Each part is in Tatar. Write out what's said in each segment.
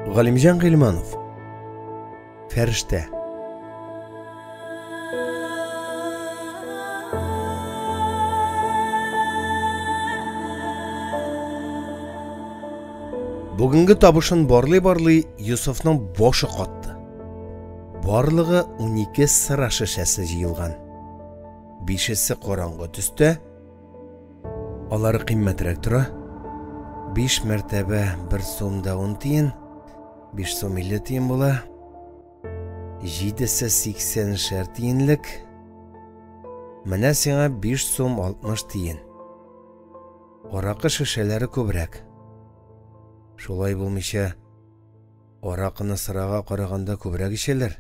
Галимҗан Гыйльманов. Фәрештә. Бүгенге табышын барлый-барлый Йосыфның башы катты. Барлыгы 12 сыра шешәсе җыелган. Бишесе караңгы төстә, алары кыйммәтрәк тора. 5 мәртәбә 1 сум да 10 тиен, 5 сум 50 тиен була. Җидесе 80 тиенлек. Менә сиңа 5 сум 60 тиен. Аракы шешәләре күбрәк. Шулай булмыйча, аракыны сырага караганда күбрәк эчәләр.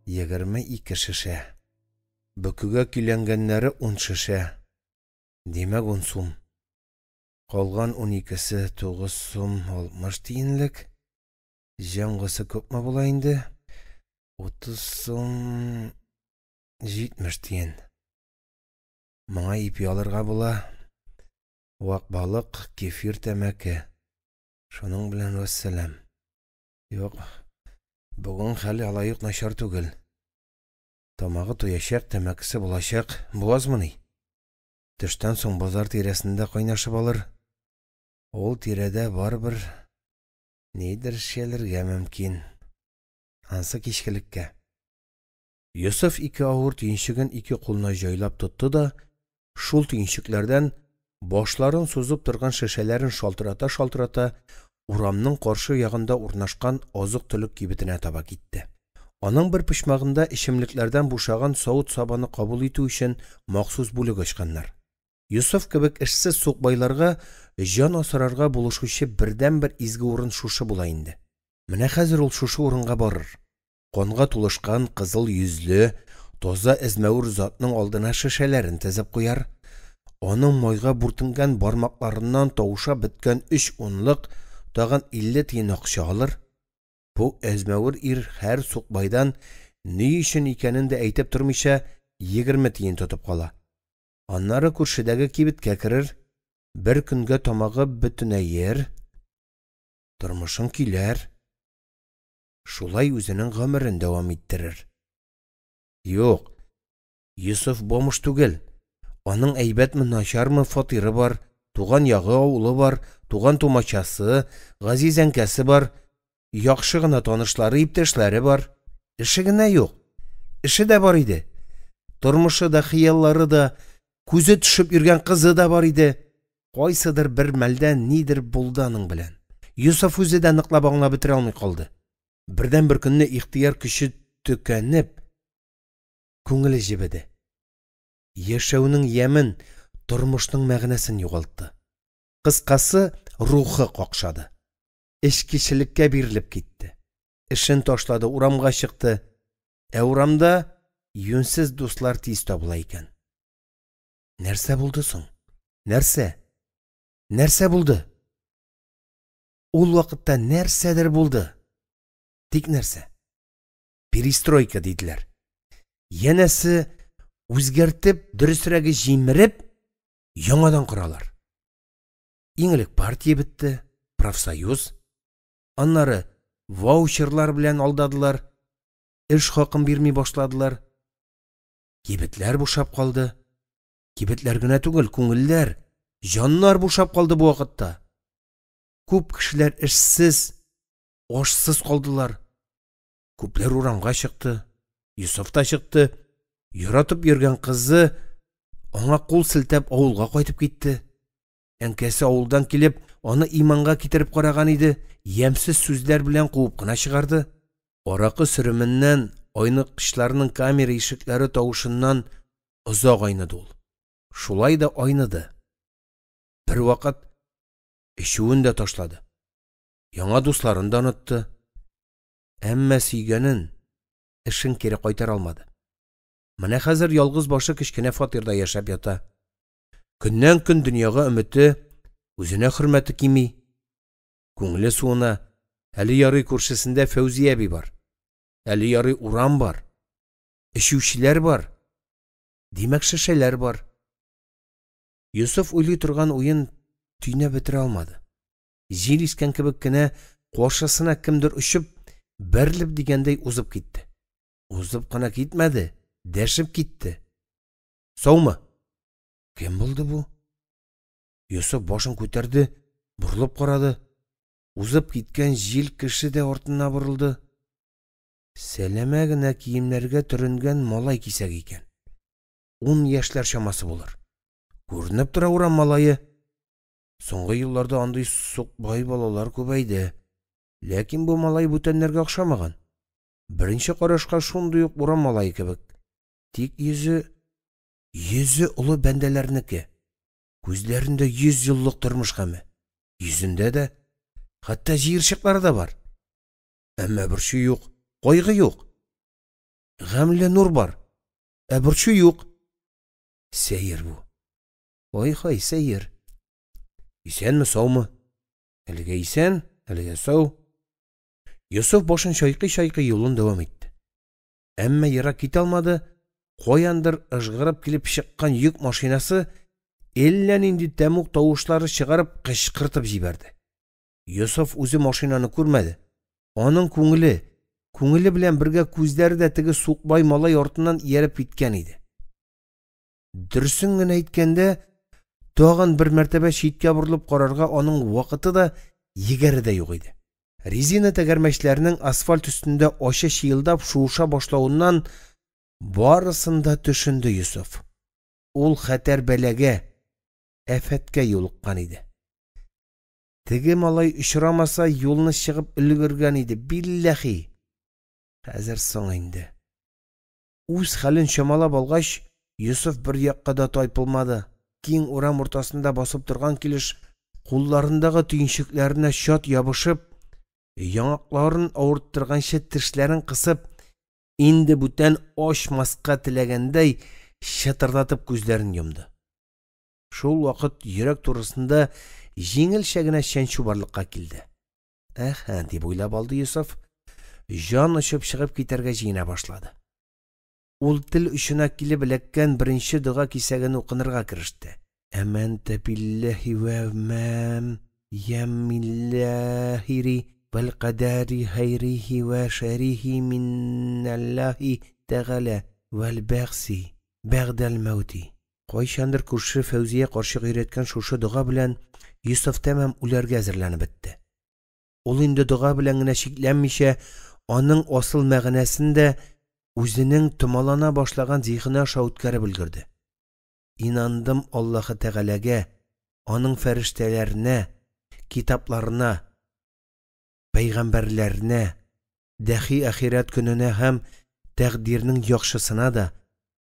22 шешә. Бөкегә көйләнгәннәре 10 шешә. Димәк, 10 сум. Калган 12-се 9 сум 60 тиенлек. Җәмгысы күпме була инде? 30 сум 70 тиен. Моңа ипи алырга була. Вак балык, кефир, тәмәке. Шуның белән вәссәлам. Юк, бүген хәл алай ук начар түгел. Тамагы туячак, тәмәкесе булачак. Бу азмыни? Төштән соң базар тирәсендә кайнашып алыр. Ул тирәдә барыбер нидер эшләргә мөмкин. Ансы кичкелеккә. Йосыф ике авыр төенчеген ике кулына җайлап тотты да, шул төенчекләрдән башларын сузып торган шешәләрен шалтырата-шалтырата урамның каршы ягында урнашкан азык-төлек кибетенә таба китте. Аның бер почмагында эчемлекләрдән бушаган савыт-сабаны кабул итү өчен махсус бүлек ачканнар. Йосыф кебек эшсез сукбайларга җан асрарга булышучы бердәнбер изге урын шушы була инде. Менә хәзер ул шушы урынга барыр. Канга тулышкан кызыл йөзле, таза әзмәвер затның алдына шешәләрен тезеп куяр. Аның майга бүртенгән бармакларыннан тавыша беткән 3 унлык, тагын 50 тиен акча алыр. Бу әзмәвер ир һәр сукбайдан ни өчен икәнен дә әйтеп тормыйча 20 тиен тотып кала. Аннары күршедәге кибеткә керер, бер көнгә тамагы бөтенәер, тормышын көйләр. Шулай үзенең гомерен дәвам иттерер. Юк, Йосыф бомж түгел. Аның әйбәтме, начармы фатиры бар, туган ягы авылы бар, туган тумачасы, газиз әнкәсе бар, яхшы гына танышлары, иптәшләре бар. Эше генә юк. Эше дә бар иде. Тормышы да, хыяллары да, күзе төшеп йөргән кызы да бар иде. Кайсыдыр бер мәлдә нидер булды аның белән. Йосыф үзе дә ныклап аңлап бетерә алмый калды. Бердән-бер көнне ихтыяр көче төкәнеп, күңеле җебеде. Яшәүнең ямен, тормышның мәгънәсен югалтты. Кыскасы, рухы какшады. Эчкечелеккә бирелеп китте. Эшен ташлады, урамга чыкты. Ә урамда юньсез дуслар тиз табыла икән. Нәрсә булды соң? Нәрсә? Нәрсә булды? Ул вакытта нәрсәдер булды. Тик нәрсә? Перестройка диделәр. Янәсе үзгәртеп, дөресрәге җимереп, яңадан коралар. Иң элек партия бетте, профсоюз. Аннары ваучерлар белән алдадылар, эш хакын бирми башладылар. Кибетләр бушап калды. Кибетләр генә түгел, күңелләр, җаннар бушап калды бу вакытта. Күп кешеләр эшсез, ашсыз калдылар. Күпләр урамга чыкты. Йосыф та чыкты. Яратып йөргән кызы аңа кул селтәп авылга кайтып китте. Әнкәсе авылдан килеп, аны иманга китереп караган иде, ямьсез сүзләр белән куып кына чыгарды. Аракы сөременнән, айныткычларның камера ишекләре тавышыннан озак айныды ул. Шулай да айныды. Бер вакыт эчүен дә ташлады. Яңа дусларын да онытты. Әмма сөйгәнен, эшен кире кайтара алмады. Менә хәзер ялгыз башы кечкенә фатирда яшәп ята. Көннән көн дөньяга өмете, үзенә хөрмәте кими. Күңеле суына. Әле ярый күршесендә Фәүзия әби бар. Әле ярый урам бар. Эчүчеләр бар. Димәк, шешәләр бар. Йосыф уйлый торган уен төйнәп бетерә алмады. Җил искән кебек кенә каршысына кемдер очып, бәрелеп дигәндәй узып китте. Узып кына китмәде, дәшеп китте. Саумы? Кем булды бу? Йосыф башын күтәрде, борылып карады. Узып киткән җил кеше дә артына борылды. Сәләмә генә киемнәргә төренгән малай кисәге икән. 10 яшьләр чамасы булыр. Күренеп тора урам малае. Соңгы елларда андый сукбай балалар күбәйде. Ләкин бу малай бүтәннәргә охшамаган. Беренче карашка шундый ук урам малае кебек. Тик йөзе олы бәндәләрнеке. Күзләрендә 100 еллык тормыш гаме. Йөзендә дә, хәтта җыерчыклары да бар. Әмма борчу юк, кайгы юк. Гамле нур бар, ә борчу юк. Сәер бу. Ай-хай, сәер. Исәнме, саумы? Әлегә исән, әлегә сау. Йосыф башын чайкый-чайкый юлын дәвам итте. Әмма ерак китә алмады, каяндыр ыжгырып килеп чыккан йөк машинасы әллә нинди тәмуг тавышлары чыгарып кычкыртып җибәрде. Йосыф үзе машинаны күрмәде. Аның күңеле белән бергә күзләре дә теге сукбай малай артыннан ияреп киткән иде. Дөресен генә әйткәндә, тагын бер мәртәбә читкә борылып карарга аның вакыты да, егәре дә юк иде. Резина тәгәрмәчләренең асфальт өстендә ачы чыелдап шуыша башлавыннан барысын да төшенде Йосыф. Ул хәтәр бәлагә, афәткә юлыккан иде. Теге малай очрамаса, юлны чыгып өлгергән иде, билләхи. Хәзер соң инде. Үз хәлен чамалап алгач, Йосыф бер якка да тайпылмады. Киң урам уртасында басып торган килеш, кулларындагы төенчекләренә чат ябышып, яңакларын авырттырганчы тешләрен кысып, инде бүтән ачмаска теләгәндәй чытырдатып күзләрен йомды. Шул вакыт йөрәк турысында җиңелчә генә чәнчү барлыкка килде. Әһә, дип уйлап алды Йосыф, җан очып чыгып китәргә җыена башлады. Ул тел очына килеп эләккән беренче дога кисәген укынырга кереште. Әмәнтә билләһи вә мәм ямилләһири вәл кадәри хәйрихи вә шәрихи миннәллаһи тәгалә вәл бәгъси бәгъдәл мәүти. Кайчандыр күрше Фәүзия карчык өйрәткән шушы дога белән Йосыф тәмам үләргә әзерләнеп бетте. Ул инде дога белән генә чикләнмичә, аның асыл мәгънәсен дә үзенең томалана башлаган зиһене аша үткәреп өлгерде. Инандым Аллаһы Тәгаләгә, аның фәрештәләренә, китапларына, пәйгамбәрләренә, дәхи ахирәт көненә һәм тәкъдирнең яхшысына да,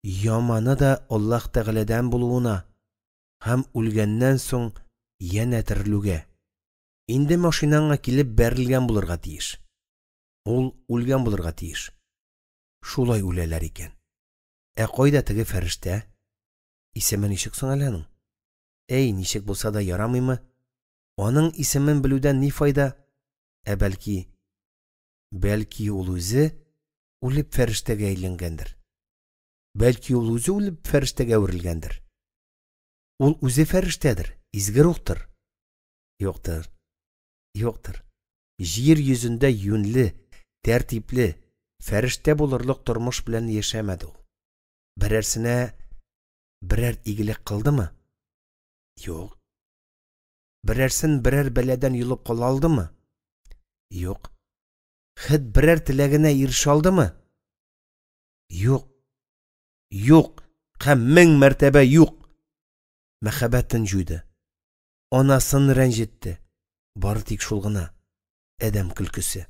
яманы да Аллаһ Тәгаләдән булуына һәм үлгәннән соң янә терелүгә. Инде машинаңа килеп бәрелгән булырга тиеш. Ул үлгән булырга тиеш. Шулай үләләр икән. Ә кайда теге фәрештә? Исеме ничек соң әле аның? Әй, ничек булса да ярамыймы? Аның исемен белүдән ни файда? Ә бәлки ул үзе үлеп фәрештәгә әйләнгәндер. Бәлки ул үзе үлеп фәрештәгә әверелгәндер. Ул үзе фәрештәдер, изге рухтыр. Юктыр. Юктыр. Җир йөзендә юньле, тәртипле, фәрештә булырлык тормыш белән яшәмәде ул. Берәрсенә берәр игелек кылдымы? Юк. Берәрсен берәр бәладән йолып кала алдымы? Юк. Хет берәр теләгенә ирешә алдымы? Юк. Юк. Һәм 1000 мәртәбә юк. Мәхәббәтен җуйды. Анасын рәнҗетте. Бары тик шул гына. Адәм көлкесе.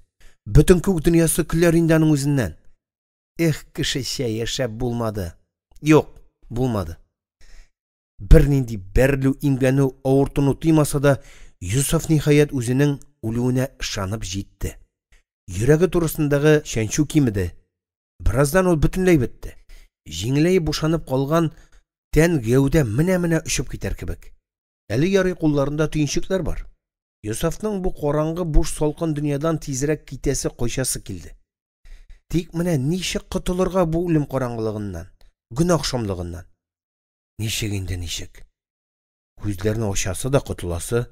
Бөтен күк дөньясы көләр инде аның үзеннән. Эх, кешечә яшәп булмады. Юк, булмады. Бернинди бәрелү, имгәнү, авыртыну тоймаса да, Йосыф ниһаять үзенең үлүенә ышанып җитте. Йөрәге турысындагы чәнчү кимеде. Бераздан ул бөтенләй бетте. Җиңеләеп бушанып калган тән гәүдә менә-менә очып китәр кебек. Әле ярый кулларында төенчекләр бар. Йосыфның бу караңгы буш салкын дөньядан тизрәк китәсе, кайчасы килде. Тик менә ничек котылырга бу үлем караңгылыгыннан, гөнаһ шомлыгыннан? Ничек инде, ничек? Күзләрен ачасы да котыласы.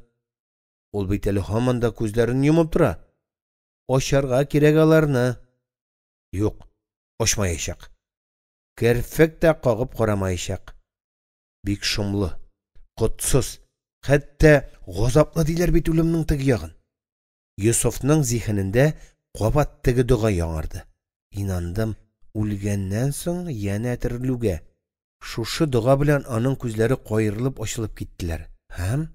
Ул бит әле һаман да күзләрен йомып тора. Ачарга кирәк аларны. Юк, ачмаячак. Керфек тә кагып карамаячак. Бик шомлы, котсыз, хәтта газаплы диләр бит үлемнең теге ягын. Йосыфның зиһенендә кабат теге дога яңарды. Инандым, үлгәннән соң янә терелүгә. Шушы дога белән аның күзләре каерылып ачылып киттеләр һәм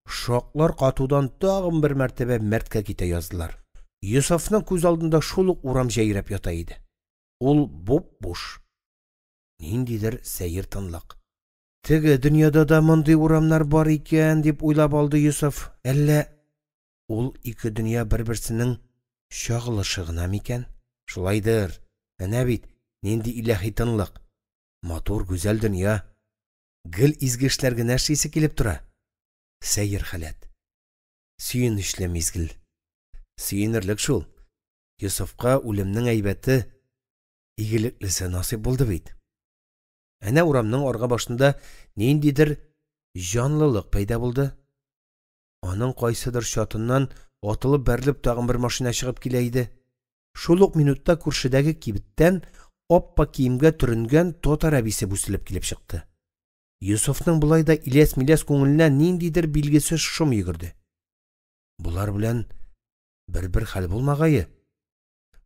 шаклар катудан тагын бер мәртәбә мәрткә китә яздылар. Йосыфның күз алдында шул ук урам җәйрәп ята иде. Ул буп-буш. Ниндидер сәер тынлык. Теге дөньяда да мондый урамнар бар икән, дип уйлап алды Йосыф. Әллә ул ике дөнья бер-берсенең чагылышы гына микән? Шулайдыр. Әнә бит, нинди илаһи тынлык. Матур, гүзәл дөнья. Гел изге эшләр генә эшлисе килеп тора. Сәер халәт. Сөенечле мизгел. Сөенерлек шул. Йосыфка үлемнең әйбәте, игелеклесе насыйп булды бит. Әнә урамның аргы башында ниндидер җанлылык пәйда булды. Аның кайсыдыр чатыннан атылып-бәрелеп тагын бер машина чыгып килә иде. Шул ук минутта күршедәге кибеттән аппак киемгә төренгән татар әбисе бүселеп килеп чыкты. Йосыфның болай да иләс-миләс күңеленә ниндидер билгесез шом йөгерде. Болар белән бер-бер хәл булмагае.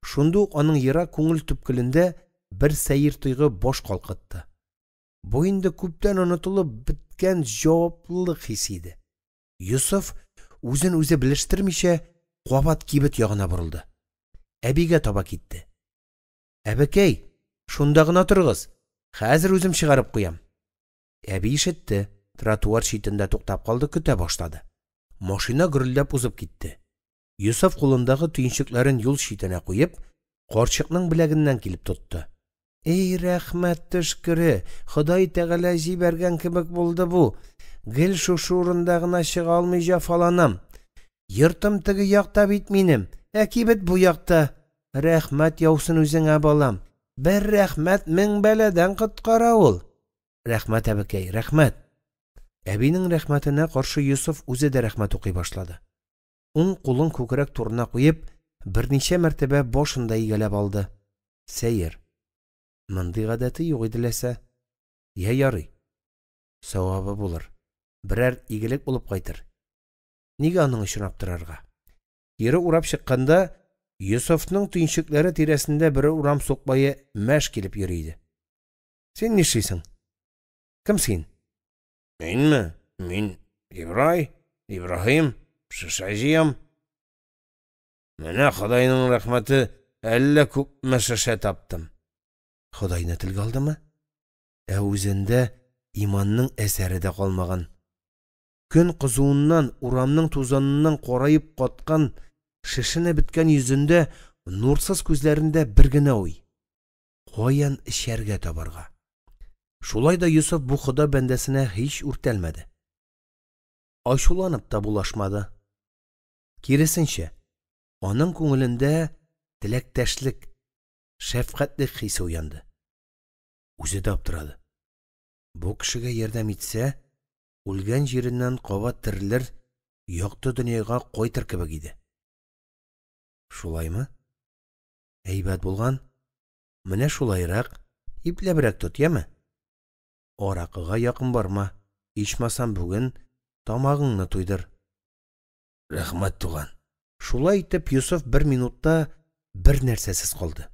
Шунда ук аның ерак күңел төпкелендә бер сәер тойгы баш калкытты. Бу инде күптән онытылып беткән җаваплылык хисе иде. Йосыф үзен үзе белештермичә кабат кибет ягына борылды. Әбигә таба китте. Әбекәй, шунда гына торыгыз. Хәзер үзем чыгарып куям. Әби ишетте, тротуар читендә туктап калды, көтә башлады. Машина гөрелдәп узып китте. Йосыф кулындагы төенчекләрен юл читенә куеп, карчыкның беләгеннән килеп тотты. Эй, рәхмәт төшкере, Ходай Тәгалә җибәргән кебек булды бу. Гел шушы урында гына чыга алмый җафаланам. Йортым теге якта бит минем, ә кибет бу якта. Рәхмәт яусын үзеңә, балам. Бер рәхмәт мең бәладән коткара ул. Рәхмәт, әбекәй, рәхмәт. Әбинең рәхмәтенә каршы Йосыф үзе дә рәхмәт укый башлады. Уң кулын күкрәк турына куеп, берничә мәртәбә башын да игәләп алды. Сәер. Мондый гадәте юк иде ләсә. Йә ярый. Савабы булыр. Берәр игелек булып кайтыр. Нигә аның өчен аптырарга? Кире урап чыкканда, Йосыфның төенчекләре тирәсендә бер урам сукбае мәш килеп йөри иде. Син нишлисең? Кем син? Минме? Мин Ибрай, Ибраһим, шешә җыям. Менә Ходайның рәхмәте, әллә күпме шешә таптым. Ходайны телгә алдымы? Ә үзендә иманның әсәре дә калмаган. Көн кызуыннан, урамның тузаныннан караеп каткан, шешенеп беткән йөзендә, нурсыз күзләрендә бер генә уй: каян эчәргә табарга? Шулай да Йосыф бу Хода бәндәсенә һич үртәлмәде. Ачуланып та булашмады. Киресенчә, аның күңелендә теләктәшлек, шәфкатьлек хисе уянды. Үзе дә аптырады. Бу кешегә ярдәм итсә, үлгән җиреннән кабат терелер, якты дөньяга кайтыр кебек иде. Шулаймы? Әйбәт булган. Менә шулайрак, ипләбрәк тот, яме? Аракыга якын барма, ичмасам бүген тамагыңны туйдыр. Рәхмәт, туган. Шулай итеп, Йосыф бер минутта бер нәрсәсез калды.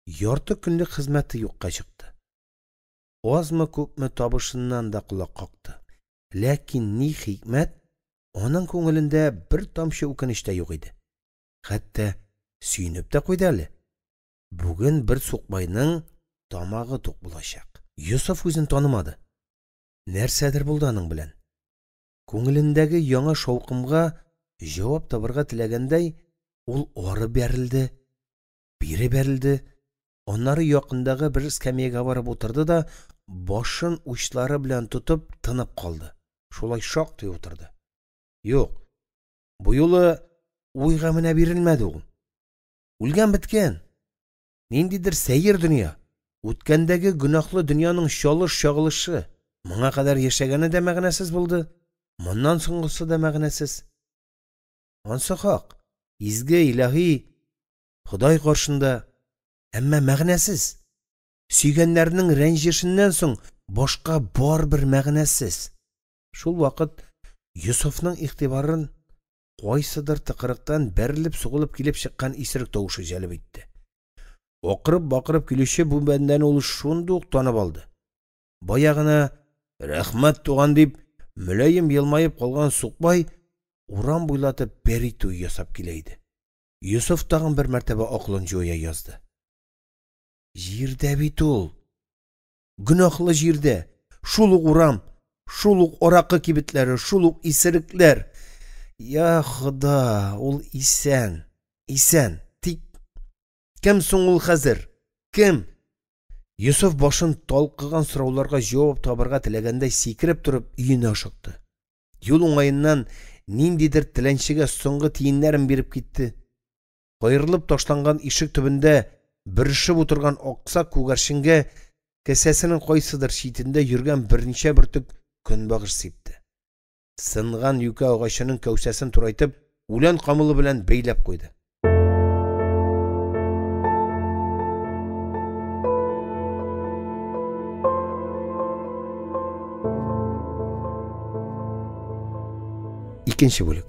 Ярты көнлек хезмәте юкка чыкты. Азмы-күпме табышыннан да колак какты. Ләкин ни хикмәт, аның күңелендә бер тамчы үкенеч тә юк иде. Хәтта сөенеп тә куйды әле. Бүген бер сукбайның тамагы тук булачак. Йосыф үзен танымады. Нәрсәдер булды аның белән. Күңелендәге яңа шаукымга җавап табарга теләгәндәй, ул ары бәрелде, бире бәрелде, аннары якындагы бер эскәмиягә барып утырды да, башын учлары белән тотып тынып калды. Шулай шактый утырды. Юк, бу юлы уйга менә бирелмәде ул. Үлгән беткән. Ниндидер сәер дөнья. Үткәндәге гөнаһлы дөньяның чалыш чагылышы. Моңа кадәр яшәгәне дә мәгънәсез булды. Моннан соңгысы да мәгънәсез. Ансы хак. Изге, илаһи, Ходай каршында, әмма мәгънәсез. Сөйгәннәрнең рәнҗешеннән соң башка барыбер мәгънәсез. Шул вакыт Йосыфның игътибарын кайсыдыр тыкрыктан бәрелеп-сугылып килеп чыккан исерек тавышы җәлеп итте. Акырып-бакырып килүче бу бәндәне ул шундук танып алды. Бая гына «Рәхмәт, туган!» дип, мөлаем елмаеп калган сукбай урам буйлатып пәри туе ясап килә иде. Йосыф тагын бер мәртәбә акылын җуя язды. Җирдә бит ул! Гөнаһлы җирдә! Шул ук урам, шул ук аракы кибетләре, шул ук исерекләр. Я Хода, ул исән, исән. Тик кем соң ул хәзер? Кем? Йосыф башын талкыган сорауларга җавап табарга теләгәндәй сикереп торып өенә ашыкты. Юл уңаеннан ниндидер теләнчегә соңгы тиеннәрен биреп китте. Каерылып ташланган ишек төбендә бөрешеп утырган аксак күгәрченгә кесәсенең кайсыдыр читендә йөргән берничә бөртек көнбагыш сипте. Сынган юкә агачының кәүсәсен турайтып, үлән камылы белән бәйләп куйды. Икенче бүлек.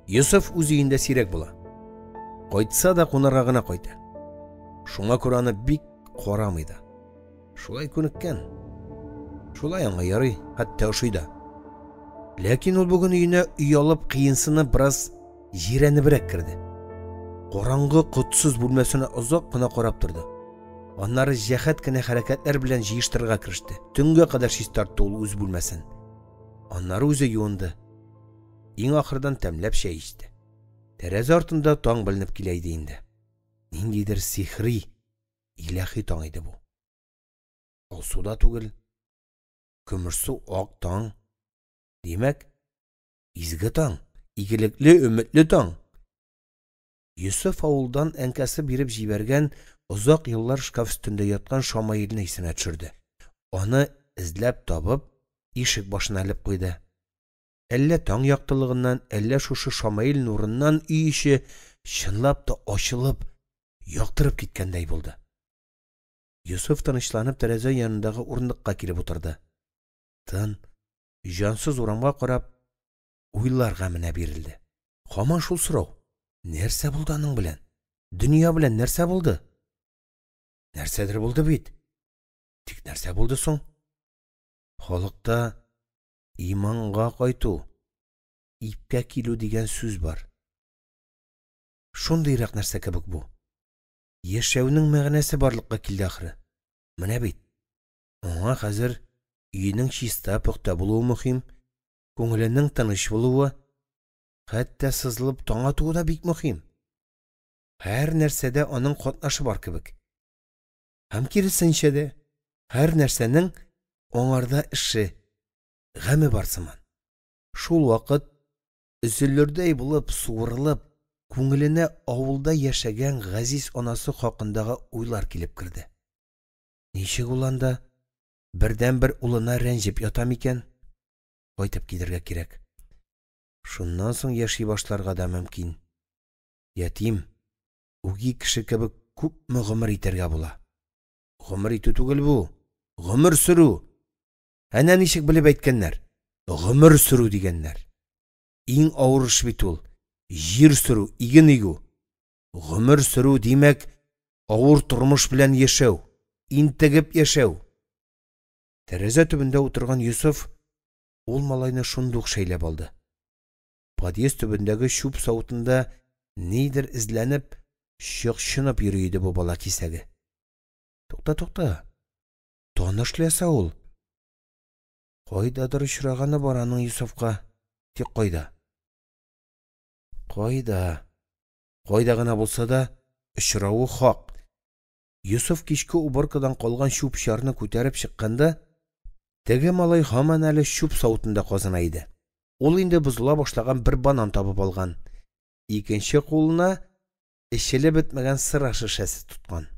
Йосыф үз өендә сирәк була. Кайтса да кунарга гына кайта. Шуңа күрә аны бик карамый да. Шулай күнеккән. Шулай аңа ярый, хәтта ошый да. Ләкин ул бүген өенә оялып, кыенсынып, бераз җирәнебрәк керде. Караңгы, котсыз бүлмәсенә озак кына карап торды. Аннары җәһәт кенә хәрәкәтләр белән җыештырырга кереште. Төнгә кадәр чистартты ул үз бүлмәсен. Аннары үзе юынды. Иң ахырдан тәмләп чәй эчте. Тәрәзә артында таң беленеп килә иде инде. Ниндидер сихри, илаһи таң иде бу. Алсу да түгел, көмешсу ак таң. Димәк, изге таң, игелекле, өметле таң. Йосыф авылдан әнкәсе биреп җибәргән озак еллар шкаф өстендә яткан шамаилне исенә төшерде. Аны эзләп табып, ишек башына элеп куйды. Әллә таң яктылыгыннан, әллә шушы шамаил нурыннан өй эче чынлап та ачылып, яктырып киткәндәй булды. Йосыф тынычланып тәрәзә янындагы урындыкка килеп утырды. Тын, җансыз урамга карап, уйлар гаменә бирелде. Һаман шул сорау. Нәрсә булды аның белән? Дөнья белән нәрсә булды? Нәрсәдер булды бит. Тик нәрсә булды соң? Халыкта иманга кайту, ипкә килү дигән сүз бар. Шундыйрак нәрсә кебек бу. Яшәүнең мәгънәсе барлыкка килде ахры. Менә бит. Аңа хәзер өенең чиста, пөхтә булуы мөһим, күңеленең тыныч булуы, хәтта сызылып таң атуы да бик мөһим. Һәр нәрсәдә аның катнашы бар кебек. Һәм киресенчә дә, һәр нәрсәнең аңарда эше, гаме бар сыман. Шул вакыт өзелердәй булып суырылып, күңеленә авылда яшәгән газиз анасы хакындагы уйлар килеп керде. Ничек ул анда бердәнбер улына рәнҗеп ята микән? Кайтып килергә кирәк. Шуннан соң яши башларга да мөмкин. Ятим, үги кеше кебек күпме гомер итәргә була? Гомер итү түгел бу, гомер сөрү. Әнә ничек белеп әйткәннәр. Гомер сөрү дигәннәр. Иң авыр эш бит ул. Җир сөрү, иген игү. Гомер сөрү, димәк, авыр тормыш белән яшәү, интегеп яшәү. Тәрәзә төбендә утырган Йосыф ул малайны шундук шәйләп алды. Подъезд төбендәге чүп савытында нидер эзләнеп, чокчынып йөри иде бу бала кисәге. Тукта, тукта. Таныш ләсә ул. Кайдадыр очраганы бар аның Йосыфка. Тик кайда? Кайда? Кайда гына булса да, очравы хак. Йосыф кичке уборкадан калган чүп-чарны күтәреп чыкканда, теге малай һаман әле чүп савытында казына иде. Ул инде бозыла башлаган бер банан табып алган. Икенче кулына эчелеп бетмәгән сыра шешәсе тоткан.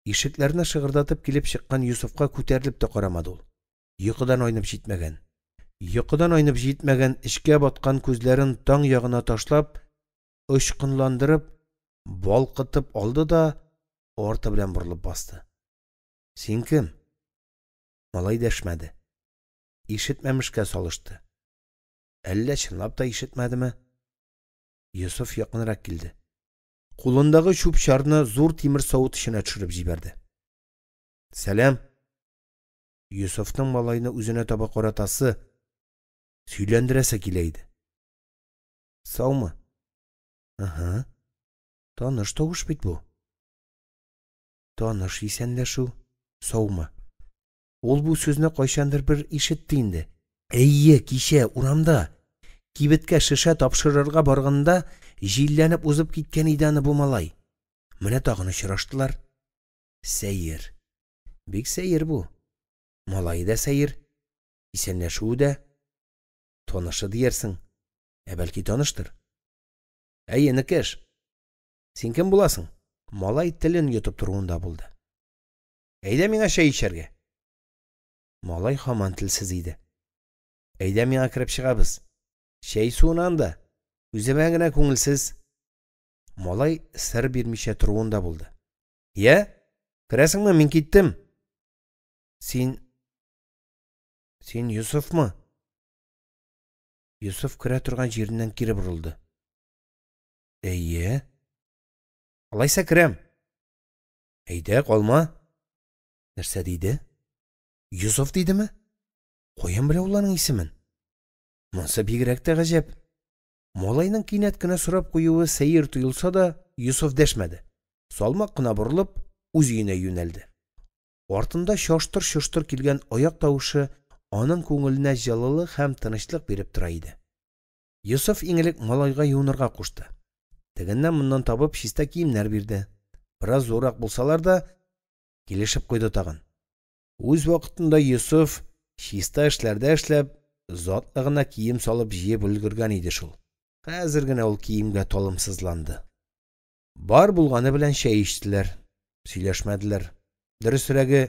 Ишекләрне шыгырдатып килеп чыккан Йосыфка күтәрелеп тә карамады ул. Йокыдан айнып җитмәгән. Йокыдан айнып җитмәгән, эчкә баткан күзләрен таң ягына ташлап, очкынландырып, балкытып алды да арты белән борылып басты. Син кем? Малай дәшмәде. Ишетмәмешкә салышты. Әллә чынлап та ишетмәдеме? Йосыф якынрак килде. Кулындагы чүп-чарны зур тимер савыт эченә төшереп җибәрде. Сәлам. Йосыфның малайны үзенә таба каратасы, сөйләндерәсе килә иде. Саумы? Ага. Таныш тавыш бит бу. Таныш исәнләшү. Саумы? Ул бу сүзне кайчандыр бер ишетте инде. Әйе, кичә урамда кибеткә шешә тапшырырга барганда җилләнеп узып киткән иде аны бу малай. Менә тагын очраштылар. Сәер. Бик сәер бу. Малае да сәер. Исәнләшүе дә. Танышы диярсең. Ә бәлки таныштыр. Әй, энекәш. Син кем буласың? Малай телен йотып торуында булды. Әйдә миңа чәй эчәргә. Малай һаман телсез иде. Әйдә миңа кереп чыгабыз. Чәй суына анда. Үземә генә күңелсез. Малай сер бирмичә торуында булды. Я, керәсеңме? Мин киттем. Син Син Йосыфмы? Йосыф керә торган җиреннән кире борылды. Әйе. Алайса керәм. Әйдә, калма. Нәрсә диде? Йосыф дидеме? Каян белә ул аның исемен? Монсы бигрәк тә гаҗәп. Малайның кинәт кенә сорап куюы сәер тоелса да, Йосыф дәшмәде. Салмак кына борылып, үз өенә юнәлде. Артында чаштыр-чоштыр килгән аяк тавышы аның күңеленә җылылык һәм тынычлык биреп тора иде. Йосыф иң элек малайга юынырга кушты. Тегеннән-моннан табып чиста киемнәр бирде. Бераз зуррак булсалар да, килешеп куйды тагын. Үз вакытында Йосыф чиста эшләрдә эшләп, затлы гына кием салып җыеп өлгергән иде шул. Хәзер генә ул киемгә талымсызланды. Бар булганы белән чәй эчтеләр. Сөйләшмәделәр. Дөресрәге,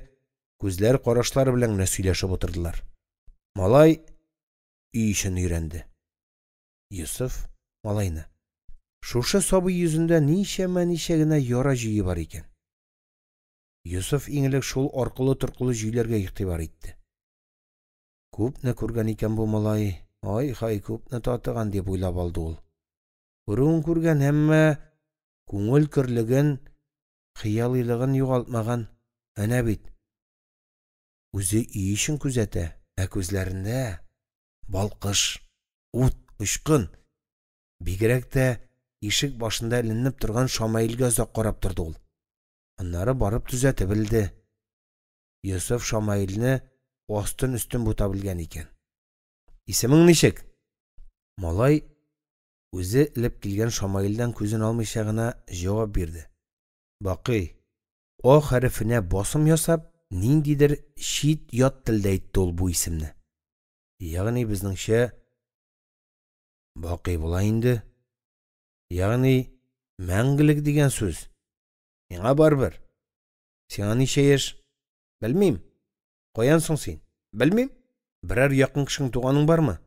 күзләр карашлары белән генә сөйләшеп утырдылар. Малай өй эчен өйрәнде. Йосыф малайны. Шушы сабый йөзендә ничәмә-ничә генә яра җөе бар икән. Йосыф иң элек шул аркылы-торкылы җөйләргә игътибар итте. Күпне күргән икән бу малай, ай-һай, күпне татыган, дип уйлап алды ул. Күрүен күргән, әмма күңел көрлеген, хыялыйлыгын югалтмаган. Әнә бит. Үзе өй эчен күзәтә, ә күзләрендә балкыш, ут, очкын. Бигрәк тә ишек башында эленеп торган Шамаилгә озак карап торды ул. Аннары барып төзәтеп элде. Йосыф Шамаилне астын-өстен бутап белгән икән. Исемең ничек? Малай үзе элеп килгән Шамаилдән күзен алмыйча гына җавап бирде. Бакый. О хәрефенә басым ясап, ниндидер чит ят телдә әйтте ул бу исемне. Ягъни безнеңчә Бакый була инде. Ягъни мәңгелек дигән сүз. Миңа барыбер. Сиңа ничә яшь? Белмим. Каян соң син? Белмим. Берәр якын кешең, туганың бармы?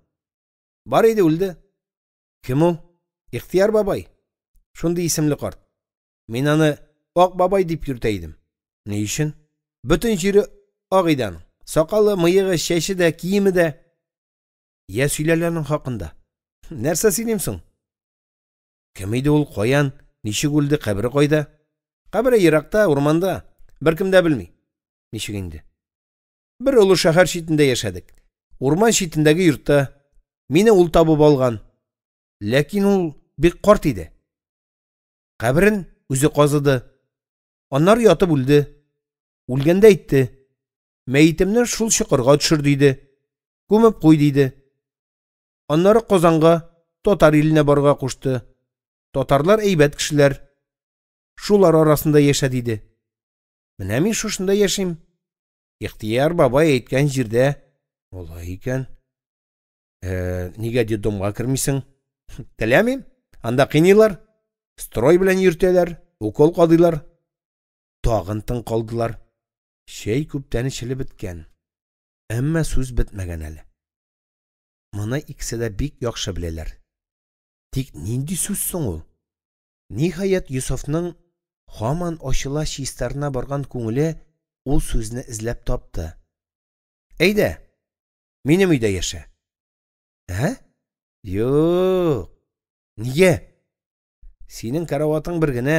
Бар иде, үлде. Кем ул? Ихтияр бабай. Шундый исемле карт. Мин аны Ак бабай дип йөртә идем. Ни өчен? Бөтен җире ак иде аның. Сакалы, мыегы, чәче дә, киеме дә. Я сөйлә әле аның хакында. Нәрсә сөйлим соң? Кем иде ул, каян, ничек үлде, кабере кайда? Кабере еракта, урманда. Беркем дә белми. Ничек инде? Бер олы шәһәр читендә яшәдек. Урман читендәге йортта. Мине ул табып алган. Ләкин ул бик карт иде. Каберен үзе казыды. Аннары ятып үлде. Үлгәндә әйтте: "Мәетемне шул чокырга төшер", диде. "Күмеп куй", диде. Аннары Казанга, татар иленә барырга кушты. Татарлар әйбәт кешеләр. Шулар арасында яшә, диде. Менә мин шушында яшим. Ихтияр бабай әйткән җирдә. Алай икән. Э, нигә детдомга кермисең? Теләмим. Анда кыйныйлар. Строй белән йөртәләр, укол кадыйлар. Тагын тын калдылар. Чәй күптән эчелеп беткән. Әмма сүз бетмәгән әле. Моны икесе дә бик яхшы беләләр. Тик нинди сүз соң ул? Ниһаять, Йосыфның һаман ачыла чистарына барган күңеле ул сүзне эзләп тапты. Әйдә, минем өйдә яшә. Ә? Юк. Нигә? Синең караватың бер генә.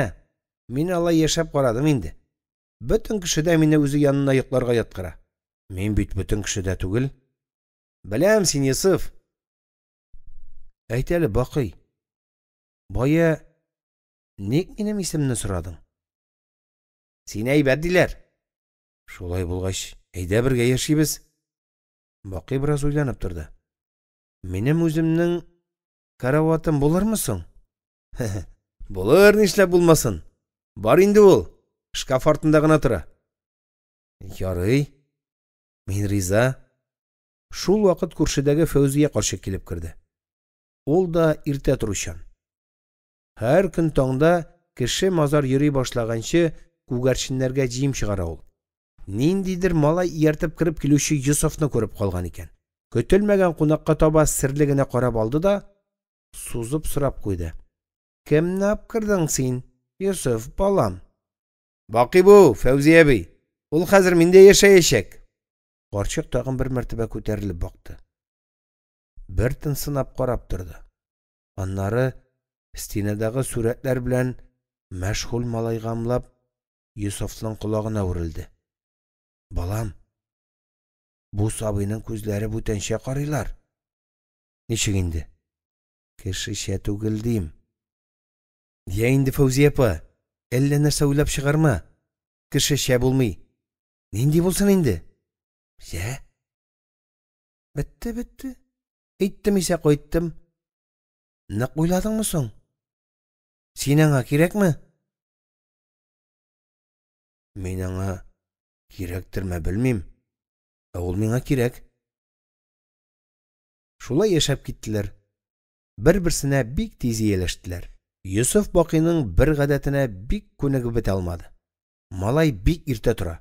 Мин алай яшәп карадым инде. Бөтен кеше дә мине үзе янына йокларга яткыра. Мин бит бөтен кеше дә түгел. Беләм син, Йосыф. Әйт әле, Бакый. Бая ник минем исемне сорадың? Сине әйбәт диләр. Шулай булгач, әйдә бергә яшибез. Бакый бераз уйланып торды. Минем үземнең караватым булырмы соң? Булыр, нишләп булмасын. Бар инде ул. Шкаф артында гына тора. Ярый. Мин риза. Шул вакыт күршедәге Фәүзия карчык килеп керде. Ул да иртә торучан. Һәр көн таңда кеше мазар йөри башлаганчы күгәрченнәргә җим чыгара ул. Ниндидер малай ияртеп кереп килүче Йосыфны күреп калган икән. Көтелмәгән кунакка таба серле генә карап алды да, сузып сорап куйды. Кемне апкырдың син, Йосыф балам? Бакый бу, Фәүзия әби. Ул хәзер миндә яшәячәк. Карчык тагын бер мәртәбә күтәрелеп бакты. Бер тын сынап карап торды. Аннары стенадагы сурәтләр белән мәшгуль малайга ымлап, Йосыфның колагына үрелде. Балам, бу сабыйның күзләре бүтәнчә карыйлар. Ничек инде? Кешечә түгел дим. Я инде, Фәүзия апа, әллә нәрсә уйлап чыгарма. Кешечә булмый. Нинди булсын инде? Җә. Бетте, бетте. Әйттем исә кайттым. Нык уйладыңмы соң? Син аңа кирәкме? Мин аңа кирәктерме белмим. Ә ул миңа кирәк. Шулай яшәп киттеләр. Бер-берсенә бик тиз ияләштеләр. Йосыф Бакыйның бер гадәтенә бик күнегеп бетә алмады. Малай бик иртә тора.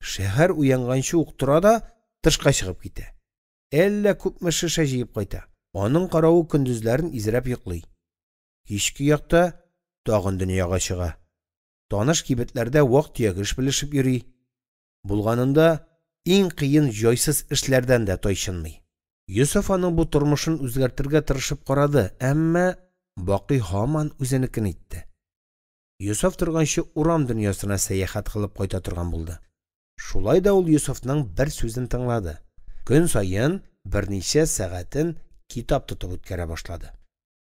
Шәһәр уянганчы ук тора да тышка чыгып китә. Әллә күпме шешә җыеп кайта. Аның каравы көндезләрен изрәп йоклый. Кичке якта тагын дөньяга чыга. Таныш кибетләрдә вак-төяк эш белешеп йөри. Булганында иң кыен җайсыз эшләрдән дә тайчынмый. Йосыф аның бу тормышын үзгәртергә тырышып карады, әмма Бакый һаман үзенекен итте. Йосыф торганчы урам дөньясына сәяхәт кылып кайта торган булды. Шулай да ул Йосыфның бер сүзен тыңлады. Көн саен берничә сәгатен китап тотып үткәрә башлады.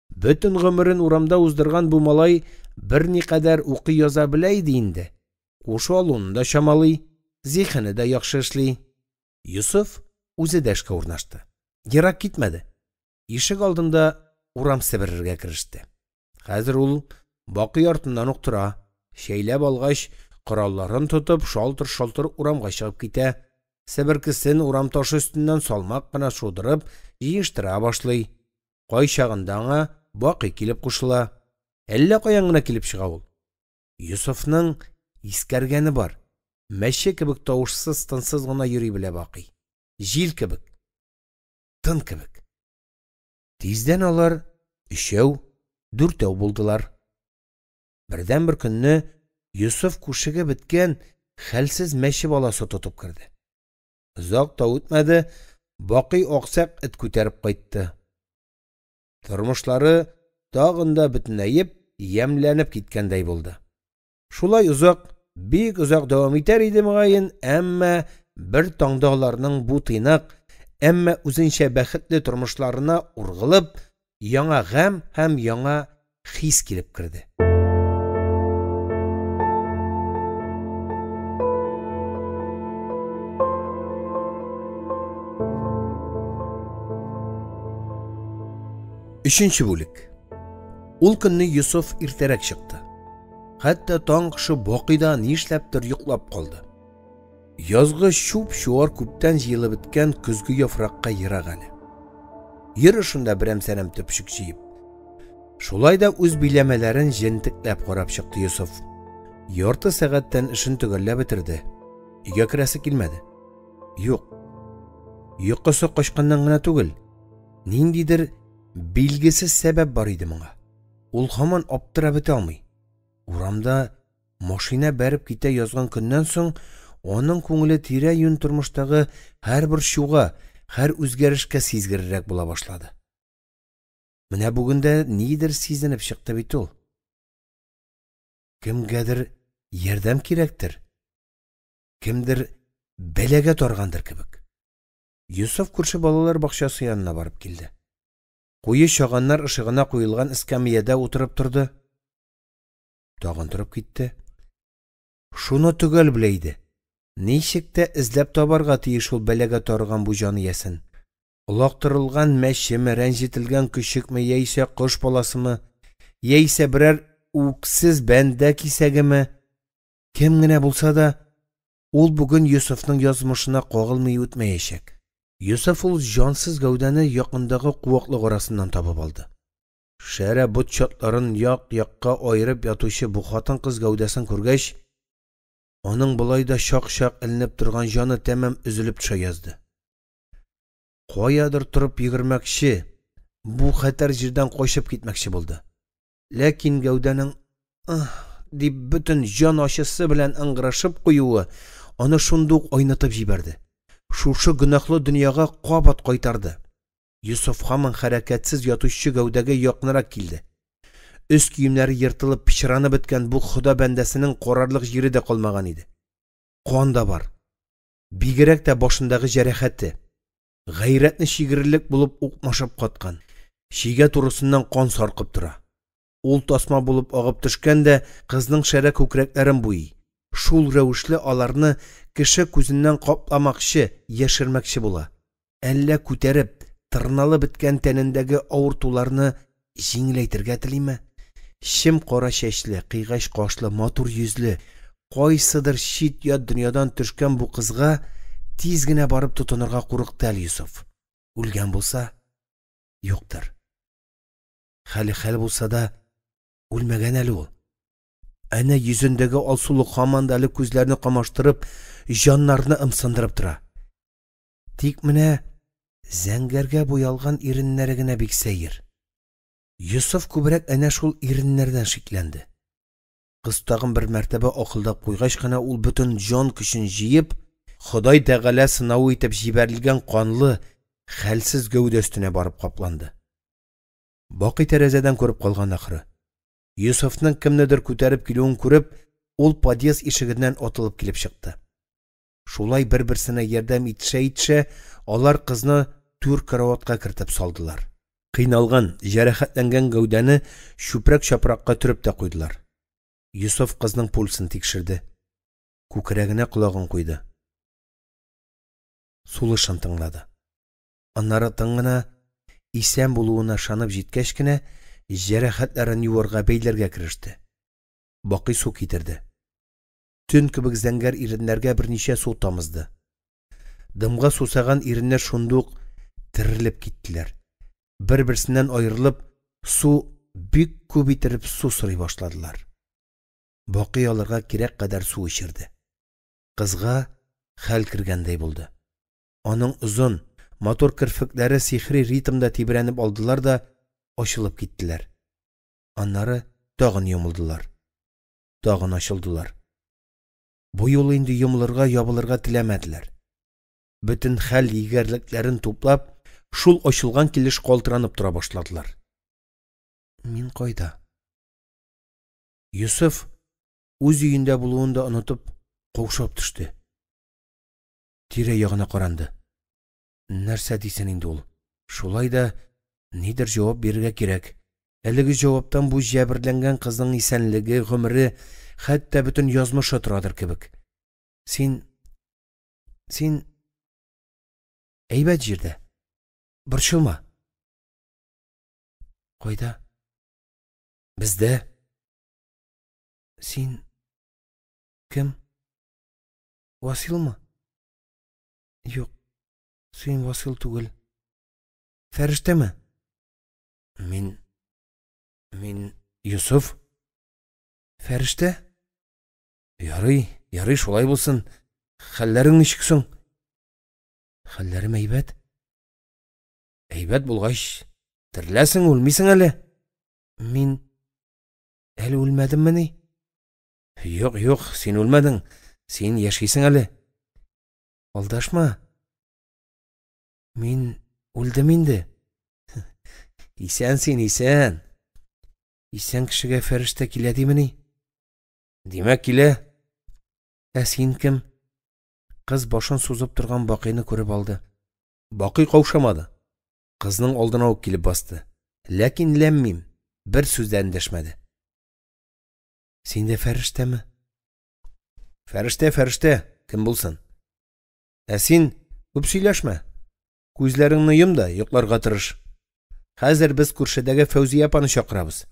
Бөтен гомерен урамда уздырган бу малай берникадәр укый-яза белә иде инде. Кушу алуны да чамалый, зиһене дә яхшы эшли. Йосыф үзе дә эшкә урнашты. Ерак китмәде. Ишек алдында урам себерергә кереште. Хәзер ул Бакый артыннан ук тора. Чәйләп алгач, коралларын тотып, шалтыр-шалтыр урамга чыгып китә. Себеркесен урам ташы өстеннән салмак кына шудырып, җыештыра башлый. Кайчагында аңа Бакый килеп кушыла. Әллә каян гына килеп чыга ул. Йосыфның искәргәне бар. Мәче кебек тавышсыз, тынсыз гына йөри белә Бакый. Җил кебек. Тын кебек. Тиздән алар өчәү, дүртәү булдылар. Бердән-бер көнне Йосыф күшеге беткән хәлсез мәче баласы тотып керде. Озак та үтмәде, Бакый аксак эт күтәреп кайтты. Тормышлары тагын да бөтенәеп, ямьләнеп киткәндәй булды. Шулай озак, бик озак дәвам итәр иде мөгаен, әмма бер таңда аларның бу тыйнак, әмма үзенчә бәхетле тормышларына ургылып, яңа гамь һәм яңа хис килеп керде. Өченче бүлек. Ул көнне Йосыф иртәрәк чыкты. Хәтта таң кошы Бакый да нишләптер йоклап калды. Язгы чуп-чуар күптән җыелып беткән көзге яфракка ерак әле. Йөр шунда берәм-сәрәм төпчек җыеп. Шулай да үз биләмәләрен җентекләп карап чыкты Йосыф. Ярты сәгатьтән эшен төгәлләп бетерде. Өйгә керәсе килмәде. Юк. Йокысы качканнан гына түгел. Ниндидер билгесез сәбәп бар иде моңа. Ул һаман аптырап бетә алмый. Урамда машина бәреп китә язган көннән соң аның күңеле тирә-юнь тормыштагы һәр борчуга, һәр үзгәрешкә сизгеррәк була башлады. Менә бүген дә нидер сизенеп чыкты бит ул. Кемгәдер ярдәм кирәктер. Кемдер бәлагә таргандыр кебек. Йосыф күрше балалар бакчасы янына барып килде. Куе чаганнар ышыгына куелган эскәмиядә утырып торды. Тагын торып китте. Шуны төгәл белә иде. Ничек тә эзләп табарга тиеш ул бәлагә тарыган бу җан иясен. Олактырылган мәчеме, рәнҗетелгән көчекме, яисә кош баласымы, яисә берәр үксез бәндә кисәгеме, кем генә булса да, ул бүген Йосыфның язмышына кагылмый үтмәячәк. Йосыф ул җансыз гәүдәне якындагы куаклык арасыннан табып алды. Шәрә бот чатларын як-якка аерып ятучы бу хатын-кыз гәүдәсен күргәч, аның болай да чак-чак эленеп торган җаны тәмам өзелеп төшә язды. Каядыр торып йөгермәкче, бу хәтәр җирдән качып китмәкче булды. Ләкин гәүдәнең «Ыһ!» дип бөтен җан ачысы белән ыңгырашып куюы аны шундук айнытып җибәрде. Шушы гөнаһлы дөньяга кабат кайтарды. Йосыф һаман хәрәкәтсез ятучы гәүдәгә якынрак килде. Өс киемнәре ертылып, пычранып беткән бу Хода бәндәсенең карарлык җире дә калмаган иде. Кан да бар. Бигрәк тә башындагы җәрәхәте. Гайрәтне чигерерлек булып укмашып каткан. Чигә турысыннан кан саркып тора. Ул тасма булып агып төшкән дә кызның шәрә күкрәкләрен буйый. Шул рәвешле аларны кеше күзеннән капламакчы, яшермәкче була. Әллә күтәреп, тырналып беткән тәнендәге авыртуларны җиңеләйтергә телиме? Чем кара чәчле, кыйгач кашлы, матур йөзле, кайсыдыр чит-ят дөньядан төшкән бу кызга тиз генә барып тотынырга курыкты әле Йосыф. Үлгән булса, юктыр. Хәле хәл булса да, үлмәгән әле ул. Әнә йөзендәге алсулык һаман да әле күзләрне камаштырып, җаннарны ымсындырып тора. Тик менә зәңгәргә буялган иреннәре генә бик сәер. Йосыф күбрәк әнә шул иреннәрдән шикләнде. Кыз тагын бер мәртәбә ахылдап куйгач кына ул бөтен җан көчен җыеп, Ходай Тәгалә сынавы итеп җибәрелгән канлы, хәлсез гәүдә өстенә барып капланды. Бакый тәрәзәдән күреп калган ахры. Йосыфның кемнедер күтәреп килүен күреп, ул подъезд ишегеннән атылып килеп чыкты. Шулай бер-берсенә ярдәм итешә-итешә, алар кызны түр караватка кертеп салдылар. Кыйналган, җәрәхәтләнгән гәүдәне чүпрәк-чапракка төреп тә куйдылар. Йосыф кызның пульсын тикшерде. Күкрәгенә колагын куйды. Сулышын тыңлады. Аннары тын гына, исән булуына ышанып җиткәч кенә, җәрәхәтләрен юарга, бәйләргә кереште. Бакый су китерде. Төн кебек зәңгәр иреннәргә берничә су тамызды. Дымга сусаган иреннәр шундук терелеп киттеләр. Бер-берсеннән аерылып, су бик күп иттереп су сорый башладылар. Бакый аларга кирәк кадәр су эчерде. Кызга хәл кергәндәй булды. Аның озын, матур керфекләре сихри ритмда тибрәнеп алдылар да ачылып киттеләр. Аннары тагын йомылдылар. Тагын ачылдылар. Бу юлы инде йомылырга, ябылырга теләмәделәр. Бөтен хәл егәрлекләрен туплап, шул ачылган килеш калтыранып тора башладылар. Мин кайда? Йосыф үз өендә булуын да онытып, каушап төште. Тирә-ягына каранды. Нәрсә дисен инде ул? Шулай да нидер җавап бирергә кирәк. Әлеге җаваптан бу җәберләнгән кызның исәнлеге, гомере, хәтта бөтен язмышы торадыр кебек. Син әйбәт җирдә. Борчылма. Кайда? Бездә. Син кем? Василмы? Юк, син Васил түгел. Фәрештәме? Мин Йосыф. Фәрештә? Ярый, ярый, шулай булсын. Хәлләрең ничек соң? Хәлләрем әйбәт. Әйбәт булгач, тереләсең, үлмисең әле. Мин Әле үлмәдеммени? Юк, юк, син үлмәдең. Син яшисең әле. Алдашма. Мин үлдем инде. Исән син, исән. Исән кешегә фәрештә килә димени? Димәк, килә. Ә син кем? Кыз башын сузып торган Бакыйны күреп алды. Бакый каушамады. Кызның алдына ук килеп басты. Ләкин ләм-мим, бер сүз дә эндәшмәде. Син дә фәрештәме? Фәрештә, фәрештә, кем булсын? Ә син күп сөйләшмә. Күзләреңне йом да йокларга тырыш. Хәзер без күршедәге Фәүзия апаны чакырабыз.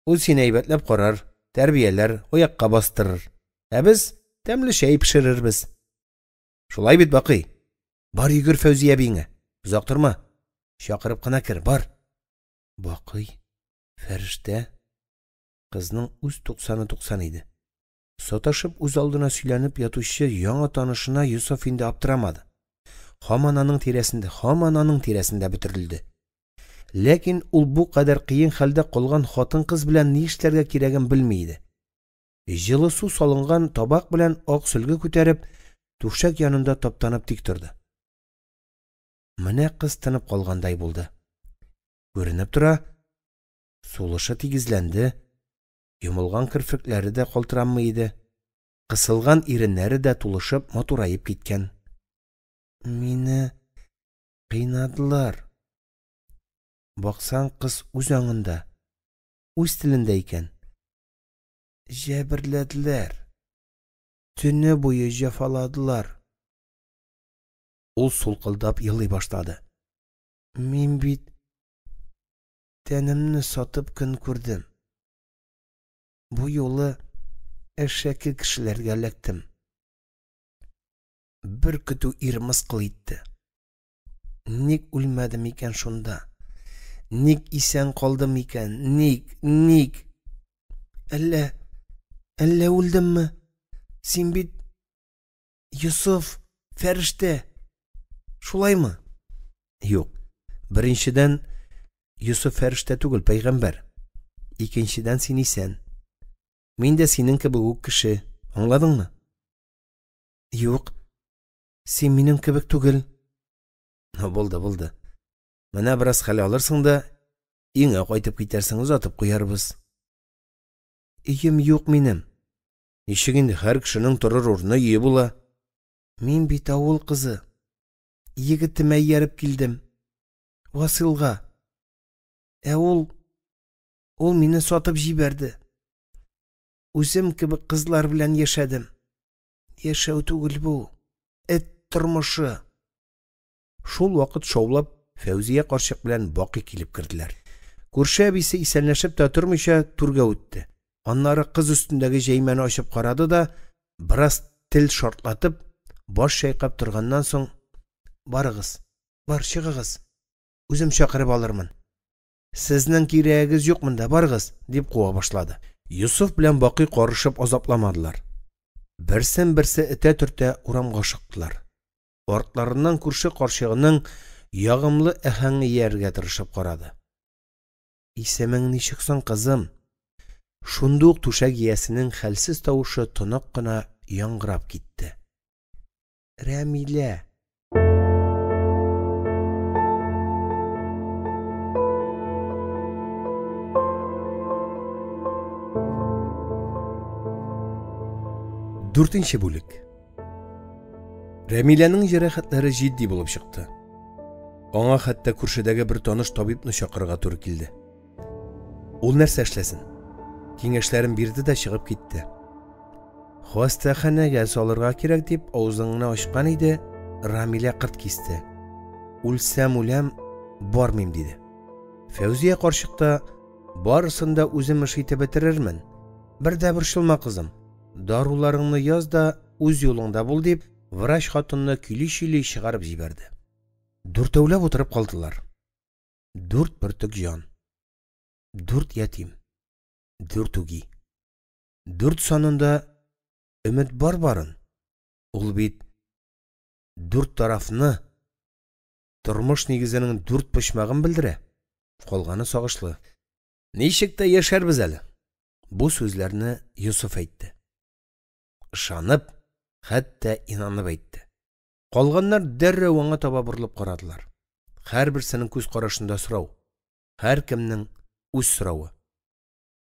Ул сине әйбәтләп карар, тәрбияләр, аякка бастырыр. Ә без тәмле чәй пешерербез. Шулай бит, Бакый? Бар йөгер Фәүзия әбиеңә. Озак торма. Чакырып кына кер, бар. Бакый, фәрештә. Кызның үз туксаны туксан иде. Саташып үз алдына сөйләнеп ятучы яңа танышына Йосыф инде аптырамады. Һаман аның тирәсендә, һаман аның тирәсендә бөтерелде. Ләкин ул бу кадәр кыен хәлдә калган хатын-кыз белән ни эшләргә кирәген белми иде. Җылы су салынган табак белән ак сөлге күтәреп, түшәк янында таптанып тик торды. Менә кыз тынып калгандай булды. Күренеп тора, сулышы тигезләнде, йомылган керфекләре дә калтыранмый иде, кысылган иреннәре дә тулышып матураеп киткән. Мине кыйнадылар. Баксаң, кыз үз аңында, үз телендә икән. Җәберләделәр. Төне буе җәфаладылар. Ул сулкылдап елый башлады. Мин бит тәнемне сатып көн күрдем. Бу юлы әшәке кешеләргә эләктем. Бер көтү ир мыскыл итте. Ник үлмәдем икән шунда? Ник исән калдым икән? Ник, ник? Әллә, әллә үлдемме? Син бит Йосыф, фәрештә. Шулаймы? Юк. Беренчедән, Йосыф фәрештә түгел, пәйгамбәр. Икенчедән, син исән. Мин дә синең кебек үк кеше. Аңладыңмы? Юк. Син минем кебек түгел. Булды, булды. Менә бераз хәл алырсың да, өеңә кайтып китәрсең, озатып куярбыз. Өем юк минем. Ничек инде һәр кешенең торыр урыны өе була? Мин бит авыл кызы. Егетемә ияреп килдем. Василга. Ә ул ул мине сатып җибәрде. Үзем кебек кызлар белән яшәдем. Яшәү түгел бу. Эт тормышы. Шул вакыт шаулап Фәүзия карчык белән Бакый килеп керделәр. Күрше әбисе исәнләшеп тә тормыйча түргә үтте. Аннары кыз өстендәге җәймәне ачып карады да, бераз тел шартлатып, баш чайкап торганнан соң, "Барыгыз, бар чыгыгыз. Үзем чакырып алырмын. Сезнең кирәгегез юк монда, барыгыз", дип куа башлады. Йосыф белән Бакый карышып азапламадылар. Берсен-берсе этә-төртә урамга ашыктылар. Артларыннан күрше карчыгының ягымлы әһәңе иярергә тырышып карады. Исемең ничек соң, кызым? Шунда ук түшәк иясенең хәлсез тавышы тонык кына яңгырап китте. Рәмилә. Дүртенче бүлек. Рәмиләнең җәрәхәтләре җитди булып чыкты. Аңа хәтта күршедәге бер таныш табибны чакырырга туры килде. Ул нәрсә эшләсен? Киңәшләрен бирде дә чыгып китте. Хастаханәгә салырга кирәк дип авызын гына ачкан иде, Рамилә кырт кисте. Үлсәм үләм, бармыйм диде. Фәүзия карчык та барысын да үзем эш итеп бетерермен. Бер дә борчылма, кызым. Даруларыңны яз да үз юлыңда бул дип, врач хатынны көйли-чөйли чыгарып җибәрде. Дүртәүләп утырып калдылар. Дүрт бөртек җан. Дүрт ятим. Дүрт үги. Дүрт санында өмет бар барын. Ул бит дүрт тарафны, тормыш нигезенең дүрт почмагын белдерә. Калганы сагышлы. Ничек тә яшәрбез әле. Бу сүзләрне Йосыф әйтте. Ышанып, хәтта инанып әйтте. Калганнар дәррәү аңа таба борылып карадылар. Һәрберсенең күз карашында сорау. Һәркемнең үз соравы.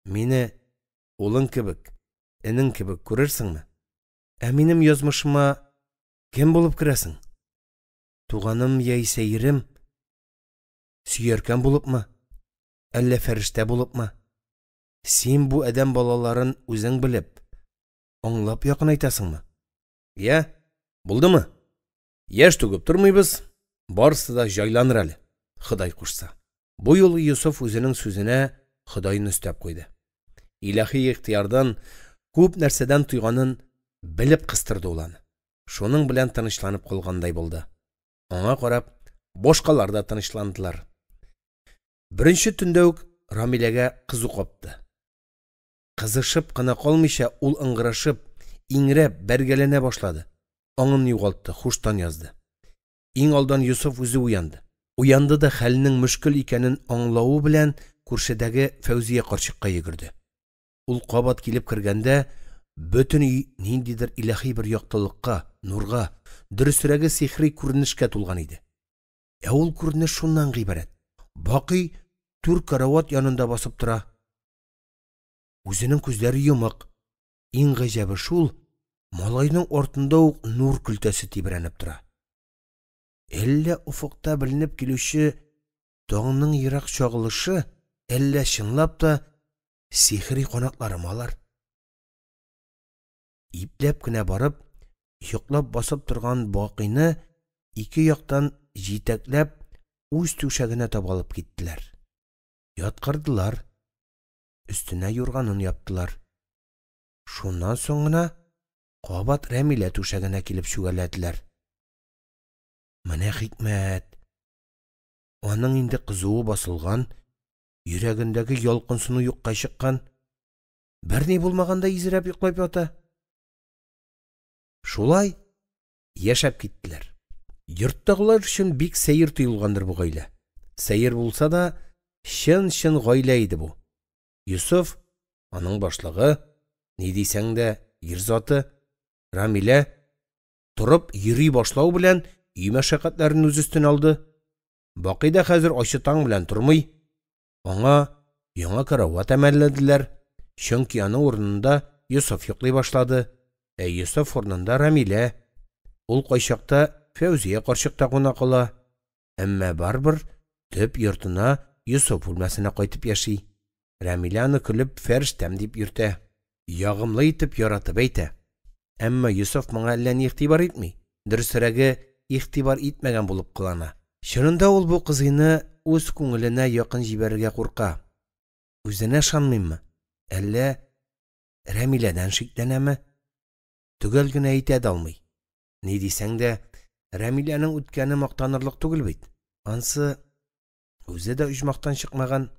Мине улың кебек, энең кебек күрерсеңме? Ә минем язмышыма кем булып керәсең? Туганым яисә ирем? Сөяркәм булыпмы? Әллә фәрештә булыпмы? Син бу адәм балаларын үзең белеп, аңлап якынайтасыңмы? Я, булдымы? Яшь түгеп тормыйбыз, барысы да җайланыр әле, Ходай кушса. Бу юлы Йосыф үзенең сүзенә Ходайны өстәп куйды. Илаһи ихтыярдан күп нәрсәдән тойганын белеп кыстырды ул аны. Шуның белән тынычланып калгандай булды. Аңа карап, башкалар да тынычландылар. Беренче төндә үк Рамиләгә кызу капты. Кызышып кына калмыйча, ул ыңгырашып, иңрәп, бәргәләнә башлады. Аңын югалтты, хуштан язды. Иң алдан Йосыф үзе уянды. Уянды да хәлнең мөшкел икәнен аңлавы белән күршедәге Фәүзия карчыкка йөгерде. Ул кабат килеп кергәндә, бөтен өй ниндидер илаһи бер яктылыкка, нурга, дөресрәге сихри күренешкә тулган иде. Ә ул күренеш шуннан гыйбарәт. Бакый түр карават янында басып тора. Үзенең күзләре йомык. Иң гаҗәбе шул, малайның артында ук нур көлтәсе тибрәнеп тора. Әллә офыкта беленеп килүче таңның ерак чагылышы, әллә чынлап та сихри канатларымы алар? Ипләп кенә барып, йоклап басып торган Бакыйны ике яктан җитәкләп үз түшәгенә таба алып киттеләр. Яткырдылар. Өстенә юрганын яптылар. Шуннан соң гына кабат Рәмилә түшәгенә килеп чүгәләделәр. Менә хикмәт! Аның инде кызуы басылган, йөрәгендәге ялкынсыну юкка чыккан. Берни булмаганда изрәп йоклап ята. Шулай яшәп киттеләр. Йорттагылар өчен бик сәер тоелгандыр бу гаилә. Сәер булса да, чын-чын гаилә иде бу. Йосыф, аның башлыгы, ни дисәң дә, ир заты, Рамилә, торып йөри башлау белән өй мәшәкатьләрен үз өстенә алды. Бакый да хәзер ачы таң белән тормый. Аңа яңа карават әмәлләделәр, чөнки аның урынында Йосыф йоклый башлады, ә Йосыф урынында Рамилә. Ул кайчакта Фәүзия карчыкта куна кала, әмма барыбер төп йортына Йосыф бүлмәсенә кайтып яши. Рәмилә аны көлеп фәрештәм дип йөртә. Ягымлы итеп яратып әйтә. Әмма Йосыф моңа әллә ни игътибар итми. Дөресрәге, игътибар итмәгән булып кылана. Чынында ул бу кызыйны үз күңеленә якын җибәрергә курка. Үзенә ышанмыймы? Әллә Рәмиләдән шикләнәме? Төгәл генә әйтә дә алмый. Ни дисәң дә, Рәмиләнең үткәне мактанырлык түгел бит. Ансы үзе дә оҗмахтан чыкмаган.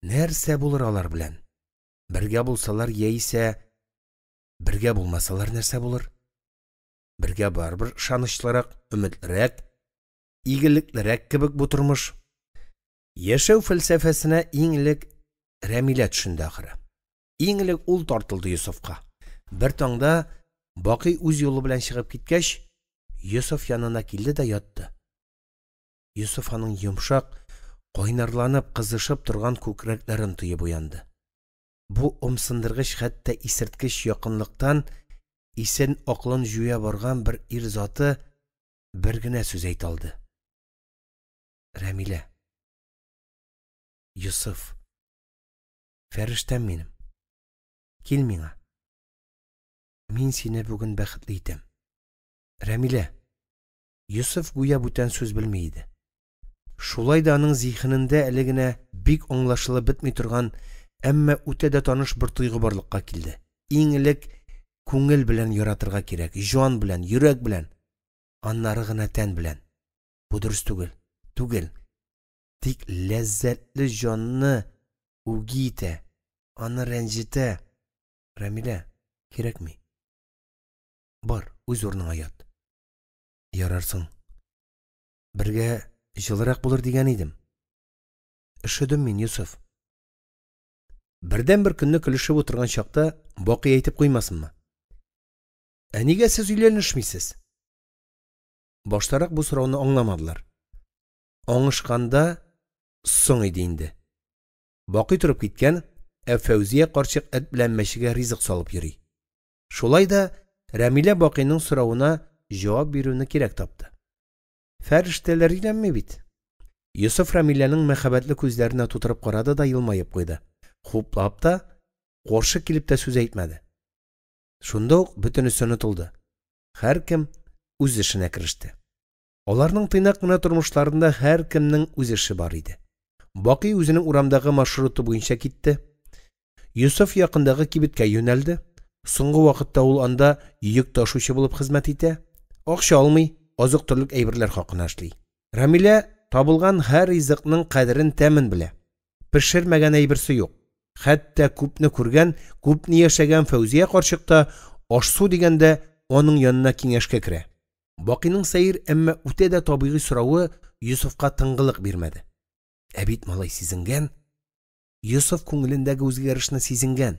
Нәрсә булыр алар белән? Бергә булсалар яисә бергә булмасалар нәрсә булыр? Бергә барыбер ышанычлырак, өметлерәк, игелеклерәк кебек бу тормыш. Яшәү фәлсәфәсенә иң элек Рәмилә төшенде ахыры. Иң элек ул тартылды Йосыфка. Бер таңда Бакый үз юлы белән чыгып киткәч, Йосыф янына килде дә ятты. Йосыф аның йомшак, кайнарланып, кызышып торган күкрәкләрен тоеп уянды. Бу омсындыргыч, хәтта исерткеч якынлыктан исен акылын җуя барган бер ир заты бер генә сүз әйтә алды. Рәмилә. Йосыф. Фәрештәм минем. Кил миңа. Мин сине бүген бәхетле итәм. Рәмилә. Йосыф гүя бүтән сүз белми иде. Шулай да аның зиһенендә әле генә бик аңлашылып бетми торган, әмма үтә дә таныш бер тойгы барлыкка килде. Иң элек күңел белән яратырга кирәк, җан белән, йөрәк белән, аннары гына тән белән. Бу дөрес түгел, түгел. Тик ләззәтле җанны үги итә, аны рәнҗетә. Рәмилә, кирәкми. Бар, үз урыныңа ят. Ярарсың. Бергә җылырак булыр дигән идем. Өшедем мин, Йосыф. Бердән-бер көнне көлешеп утырган чакта Бакый әйтеп куймасынмы? Ә нигә сез өйләнешмисез? Баштарак бу сорауны аңламадылар. Аңышканда соң иде инде. Бакый торып киткән, ә Фәүзия карчык эт белән мәчегә ризык салып йөри. Шулай да Рәмилә Бакыйның соравына җавап бирүне кирәк тапты. Фәрештәләр өйләнми бит. Йосыф Рәмиләнең мәхәббәтле күзләренә тутырып карады да елмаеп куйды. Хуплап та, каршы килеп тә сүз әйтмәде. Шунда ук бөтенесе онытылды. Һәркем үз эшенә кереште. Аларның тыйнак кына тормышларында һәркемнең үз эше бар иде. Бакый үзенең урамдагы маршруты буенча китте. Йосыф якындагы кибеткә юнәлде. Соңгы вакытта ул анда йөк ташучы булып хезмәт итә. Акча алмый, азык-төлек әйберләр хакына эшли. Рәмилә табылган һәр ризыкның кадерен, тәмен белә. Пешермәгән әйберсе юк. Хәтта күпне күргән, күпне яшәгән Фәүзия карчык та аш-су дигәндә аның янына киңәшкә керә. Бакыйның сәер, әмма үтә дә табигый соравы Йосыфка тынгылык бирмәде. Ә бит малай сизенгән. Йосыф күңелендәге үзгәрешне сизенгән.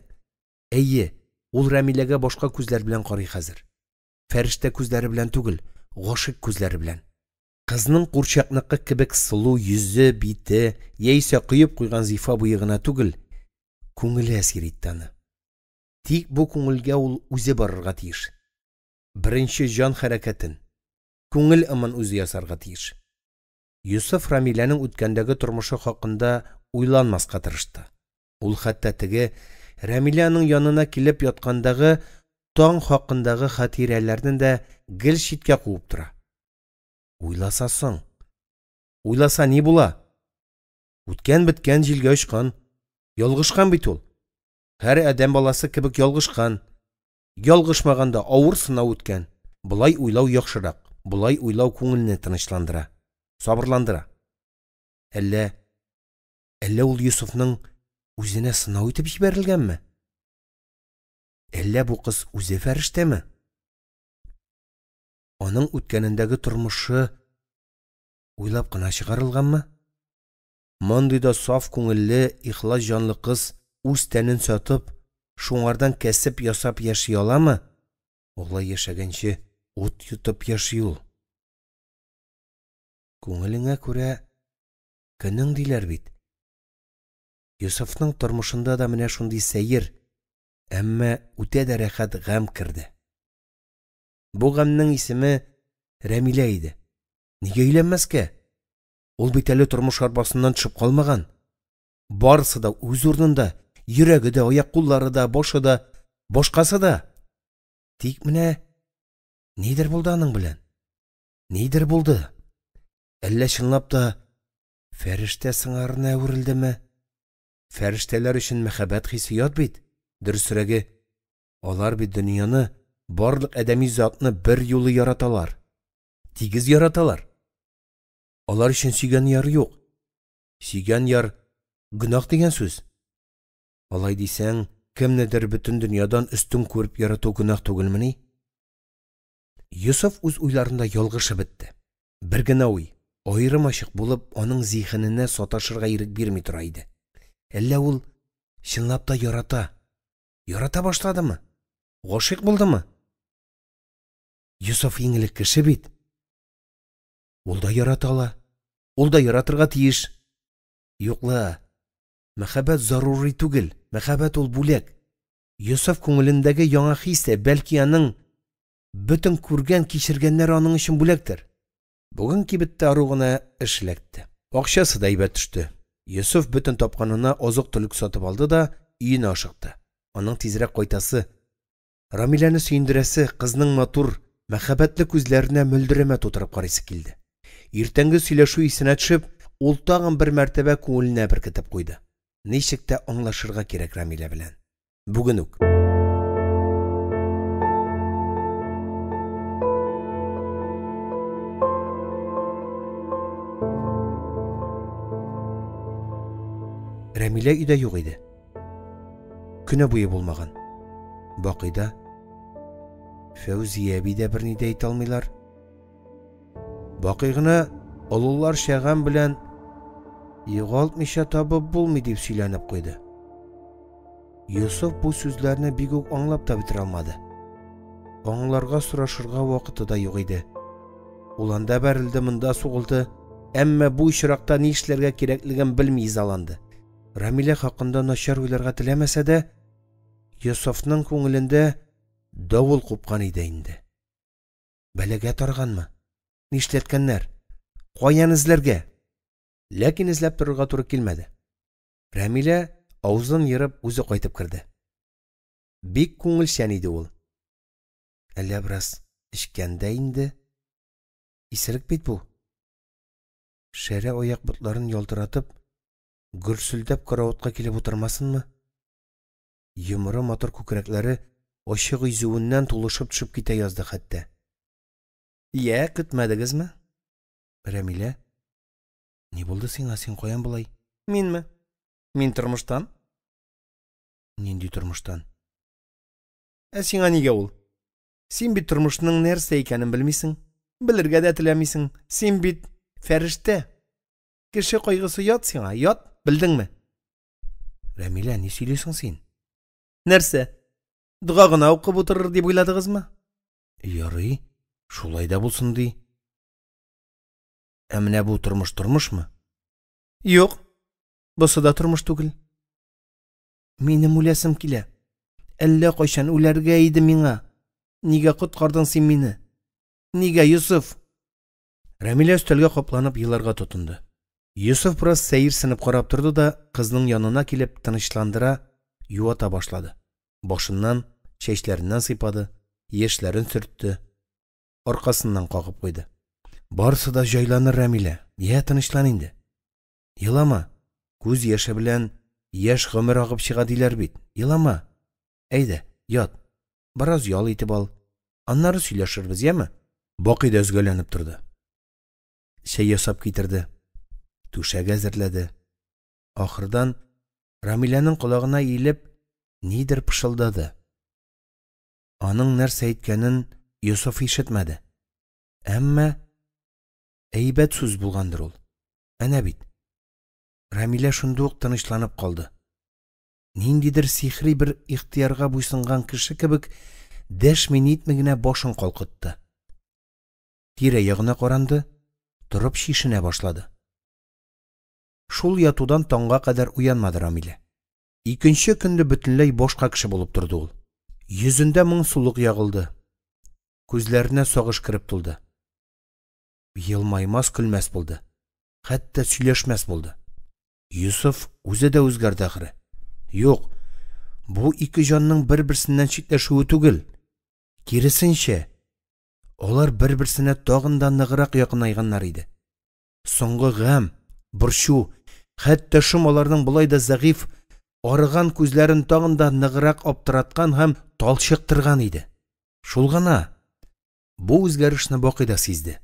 Әйе, ул Рәмиләгә башка күзләр белән карый хәзер. Фәрештә күзләре белән түгел, гашыйк күзләре белән. Кызның курчакныкы кебек сылу йөзе, бите, яисә коеп куйган зифа буе гына түгел, күңеле әсир итте аны. Тик бу күңелгә ул үзе барырга тиеш. Беренче җан хәрәкәтен, күңел ымын үзе ясарга тиеш. Йосыф Рәмиләнең үткәндәге тормышы хакында уйланмаска тырышты. Ул хәтта теге Рәмилә аның янына килеп яткандагы таң хакындагы хатирәләрне дә гел читкә куып тора. Уйласа соң. Уйласа ни була? Үткән беткән җилгә очкан. Ялгышкан бит ул. Һәр адәм баласы кебек ялгышкан. Ялгышмаганда авыр сынау үткән. Болай уйлау яхшырак. Болай уйлау күңелне тынычландыра, сабырландыра. Әллә әллә ул Йосыфның үзенә сынау итеп җибәрелгәнме? Әллә бу кыз үзе фәрештәме? Аның үткәнендәге тормышы уйлап кына чыгарылганмы? Мондый да саф күңелле, ихлас җанлы кыз үз тәнен сатып, шуңардан кәсеп ясап яши аламы? Алай яшәгәнче ут йотып яши ул. Күңелеңә күрә көнең диләр бит. Йосыфның тормышында да менә шундый сәер, әмма үтә дә рәхәт гамь керде. Бу гамьнең исеме Рәмилә иде. Нигә өйләнмәскә? Ул бит әле тормыш арбасыннан төшеп калмаган. Барысы да үз урынында, йөрәге дә, аяк-куллары да, башы да, башкасы да. Тик менә нидер булды аның белән. Нидер булды. Әллә чынлап та фәрештә сыңарына әверелдеме? Фәрештәләр өчен мәхәббәт хисе ят бит. Дөресрәге, алар бит дөньяны, барлык адәми затны бер юлы яраталар. Тигез яраталар. Алар өчен сөйгән яр юк. Сөйгән яр гөнаһ дигән сүз. Алай дисәң, кемнедер бөтен дөньядан өстен күреп ярату гөнаһ түгелмени? Йосыф үз уйларында ялгышып бетте. Бер генә уй, аерым ачык булып, аның зиһененә саташырга ирек бирми тора иде. Әллә ул чынлап та ярата? Ярата башладымы? Гашыйк булдымы? Йосыф иң элек кеше бит. Ул да ярата ала. Ул да яратырга тиеш. Юк ла, мәхәббәт зарури түгел, мәхәббәт ул бүләк. Йосыф күңелендәге яңа хис тә, бәлки аның бөтен күргән, кичергәннәре аның өчен бүләктер. Бүген кибеттә ару гына эш эләкте. Акчасы да әйбәт төште. Йосыф бөтен тапканына азык-төлек сатып алды да өенә ашыкты. Аның тизрәк кайтасы, Рамиләне сөендерәсе, кызның матур, мәхәббәтле күзләренә мөлдерәмә тутырып карыйсы килде. Иртәнге сөйләшү исенә төшеп, ул тагын бер мәртәбә күңеленә беркетеп куйды. Ничек тә аңлашырга кирәк Рамилә белән. Бүген үк. Рәмилә өйдә юк иде. Көне буе булмаган. Бакыйда Фәүзия әби дә берни дә әйтә алмыйлар. Бакый гына олылар чаган белән югалтмыйча табып булмый дип сөйләнеп куйды. Йосыф бу сүзләрне бик үк аңлап та бетерә алмады. Аңларга, сорашырга вакыты да юк иде. Ул анда бәрелде, монда сугылды, әмма бу очракта ни эшләргә кирәклеген белми изаланды. Рамилә хакында начар уйларга теләмәсә дә, Йосыфның күңелендә давыл купкан иде инде. Бәлагә тарганмы? Нишләткәннәр? Каян эзләргә? Ләкин эзләп торырга туры килмәде. Рәмилә авызын ерып үзе кайтып керде. Бик күңелчән иде ул. Әллә бераз эчкән дә инде? Исерек бит бу. Шәрә аяк ботларын ялтыратып, гөрселдәп караватка килеп утырмасынмы? Йомры матур күкрәкләре ачык изүеннән тулышып төшеп китә язды хәтта. Йә, көтмәдегезме? Рәмилә, ни булды сиңа, син каян болай? Минме? Мин тормыштан. Нинди тормыштан? Ә сиңа нигә ул? Син бит тормышның нәрсә икәнен белмисең, белергә дә теләмисең. Син бит фәрештә. Кеше кайгысы ят сиңа, ят, белдеңме? Рәмилә, ни сөйлисең син? Нәрсә? Дога гына укып утырыр дип уйладыгызмы? Ярый, шулай да булсын ди. Ә менә бу тормыш тормышмы? Юк, бусы да тормыш түгел. Минем үләсем килә. Әллә кайчан үләргә иде миңа. Нигә коткардың син мине? Нигә, Йосыф? Рәмилә өстәлгә капланып еларга тотынды. Йосыф бераз сәерсенеп карап торды да, кызның янына килеп тынычландыра, юата башлады. Башыннан, чәчләреннән сыйпады, яшьләрен сөртте, аркасыннан кагып куйды. Барысы да җайланыр, Рәмилә. Йә, тынычлан инде. Елама. Күз яше белән яшь гомер агып чыга диләр бит. Елама. Әйдә, ят. Бераз ял итеп ал. Аннары сөйләшербез, яме? Бакый да өзгәләнеп торды. Чәй ясап китерде. Түшәк әзерләде. Ахырдан Рамиләнең колагына иелеп, нидер пышылдады. Аның нәрсә әйткәнен Йосыф ишетмәде. Әмма әйбәт сүз булгандыр ул. Әнә бит. Рамилә шундук ук тынычланып калды. Ниндидер сихри бер ихтыярга буйсынган кеше кебек дәшми нитми генә башын калкытты. Тирә-ягына каранды, торып чишенә башлады. Шул ятудан таңга кадәр уянмады Рамилә. Икенче көнне бөтенләй башка кеше булып торды ул. Йөзендә моңсулык ягылды. Күзләренә сагыш кереп тулды. Елмаймас, көлмәс булды. Хәтта сөйләшмәс булды. Йосыф үзе дә үзгәрде ахры. Юк, бу ике җанның бер-берсеннән читләшүе түгел. Киресенчә, алар бер-берсенә тагын да ныграк якынайганнар иде. Соңгы гамь, борчу, хәтта шом аларның болай да зәгыйфь, арыган күзләрен тагын да ныграк аптыраткан һәм талчыктырган иде. Шул гына. Бу үзгәрешне Бакый да сизде.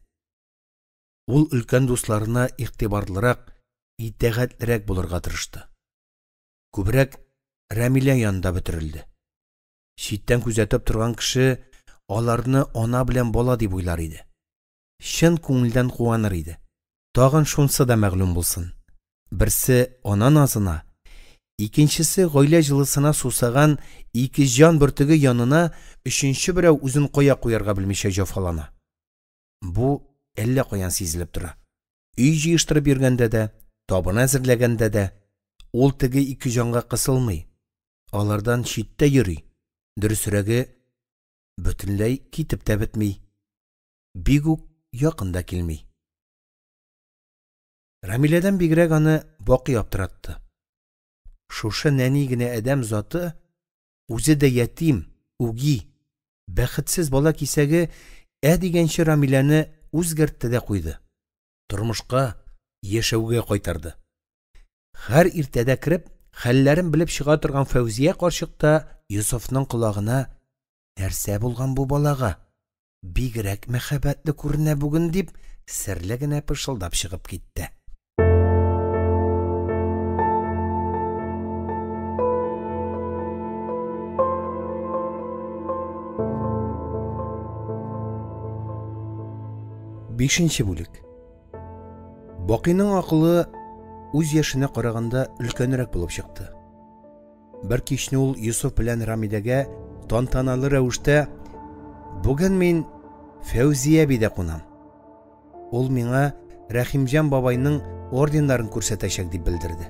Ул өлкән дусларына игътибарлырак, итагатьлерәк булырга тырышты. Күбрәк Рәмилә янында бөтерелде. Читтән күзәтеп торган кеше аларны ана белән бала дип уйлар иде. Чын күңелдән куаныр иде. Тагын шунсы да мәгълүм булсын. Берсе ана назына, икенчесе гаилә җылысына сусаган ике җан бөртеге янына өченче берәү үзен кая куярга белмичә җафалана. Бу әллә каян сизелеп тора. Өй җыештырып йөргәндә дә, табын әзерләгәндә дә ул теге ике җанга кысылмый, алардан читтә йөри, дөресрәге, бөтенләй китеп тә бетми, бик үк якын да килми. Рамиләдән бигрәк аны Бакый аптыратты. Шушы нәни генә адәм заты үзе дә ятим, үги, бәхетсез бала кисәге ә дигәнче Рамиләне үзгәртте дә куйды. Тормышка, яшәүгә кайтарды. Һәр иртәдә кереп, хәлләрен белеп чыга торган Фәүзия карчык та Йосыфның колагына нәрсә булган бу балага? Бигрәк мәхәббәтле күренә бүген дип, серле генә пышылдап чыгып китте. Бишенче бүлек. Бакыйның акылы үз яшенә караганда өлкәнрәк булып чыкты. Бер кичне ул Йосыф белән Рамиләгә тантаналы рәвештә: "Бүген мин Фәүзия әбидә кунам. Ул миңа Рәхимҗан бабайның орденнарын күрсәтәчәк", дип белдерде.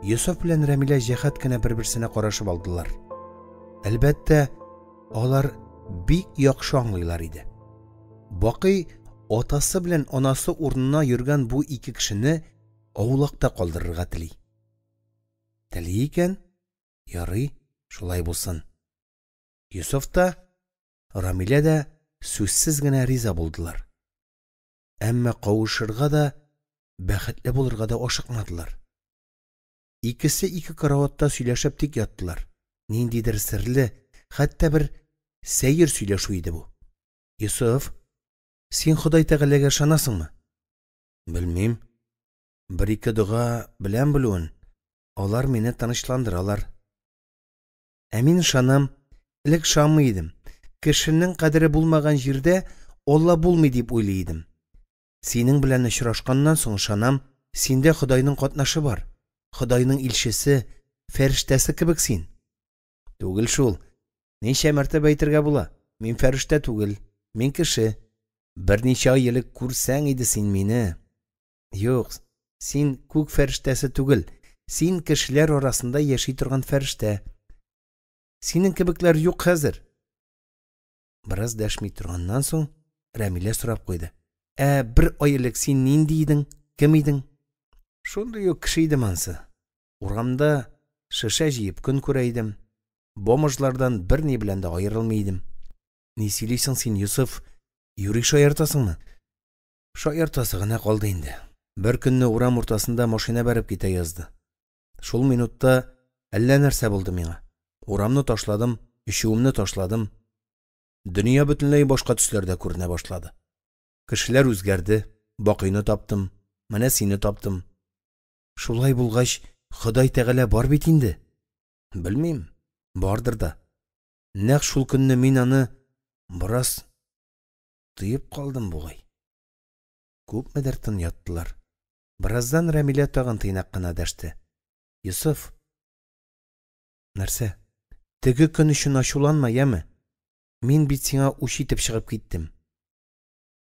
Йосыф белән Рәмилә җәһәт кенә бер-берсенә карашып алдылар. Әлбәттә, алар бик яхшы аңлыйлар иде. Бакый атасы белән анасы урынына йөргән бу ике кешене аулакта калдырырга тели. Тели икән, ярый, шулай булсын. Йосыф та, Рамилә дә сүзсез генә риза булдылар. Әмма кавышырга да, бәхетле булырга да ашыкмадылар. Икесе ике караватта сөйләшеп тик яттылар. Ниндидер серле, хәтта бер сәер сөйләшү иде бу. Йосыф, син Ходай Тәгаләгә ышанасыңмы? Белмим. Бер-ике дога беләм белүен. Алар мине тынычландыралар. Ә мин ышанам. Элек ышанмый идем. Кешенең кадере булмаган җирдә Алла булмый дип уйлый идем. Синең белән очрашканнан соң ышанам, синдә Ходайның катнашы бар. Ходайның илчесе, фәрештәсе кебек син. Түгел шул. Ничә мәртәбә әйтергә була? Мин фәрештә түгел, мин кеше. Берничә ай элек күрсәң иде син мине. Юк, син күк фәрештәсе түгел, син кешеләр арасында яши торган фәрештә. Синең кебекләр юк хәзер. Бераз дәшми торганнан соң, Рәмилә сорап куйды. Ә бер ай элек син нинди идең? Кем идең? Шундый ук кеше идем ансы. Урамда шешә җыеп көн күрә идем. Бомжлардан берни белән дә аерылмый идем. Ни сөйлисең син, Йосыф? Юри шаяртасыңмы? Шаяртасы гына калды инде. Бер көнне урам уртасында машина бәреп китә язды. Шул минутта әллә нәрсә булды миңа. Урамны ташладым, эчүемне ташладым. Дөнья бөтенләй башка төсләрдә күренә башлады. Кешеләр үзгәрде, Бакыйны таптым, менә сине таптым. Шулай булгач, Ходай Тәгалә бар бит инде. Белмим, бардыр да. Нәкъ шул көнне мин аны бераз тоеп калдым бугай. Күпмедер тын яттылар. Бераздан Рәмилә тагын тыйнак кына дәште. Йосыф. Нәрсә? Теге көн өчен ачуланма, яме? Мин бит сиңа үч итеп чыгып киттем.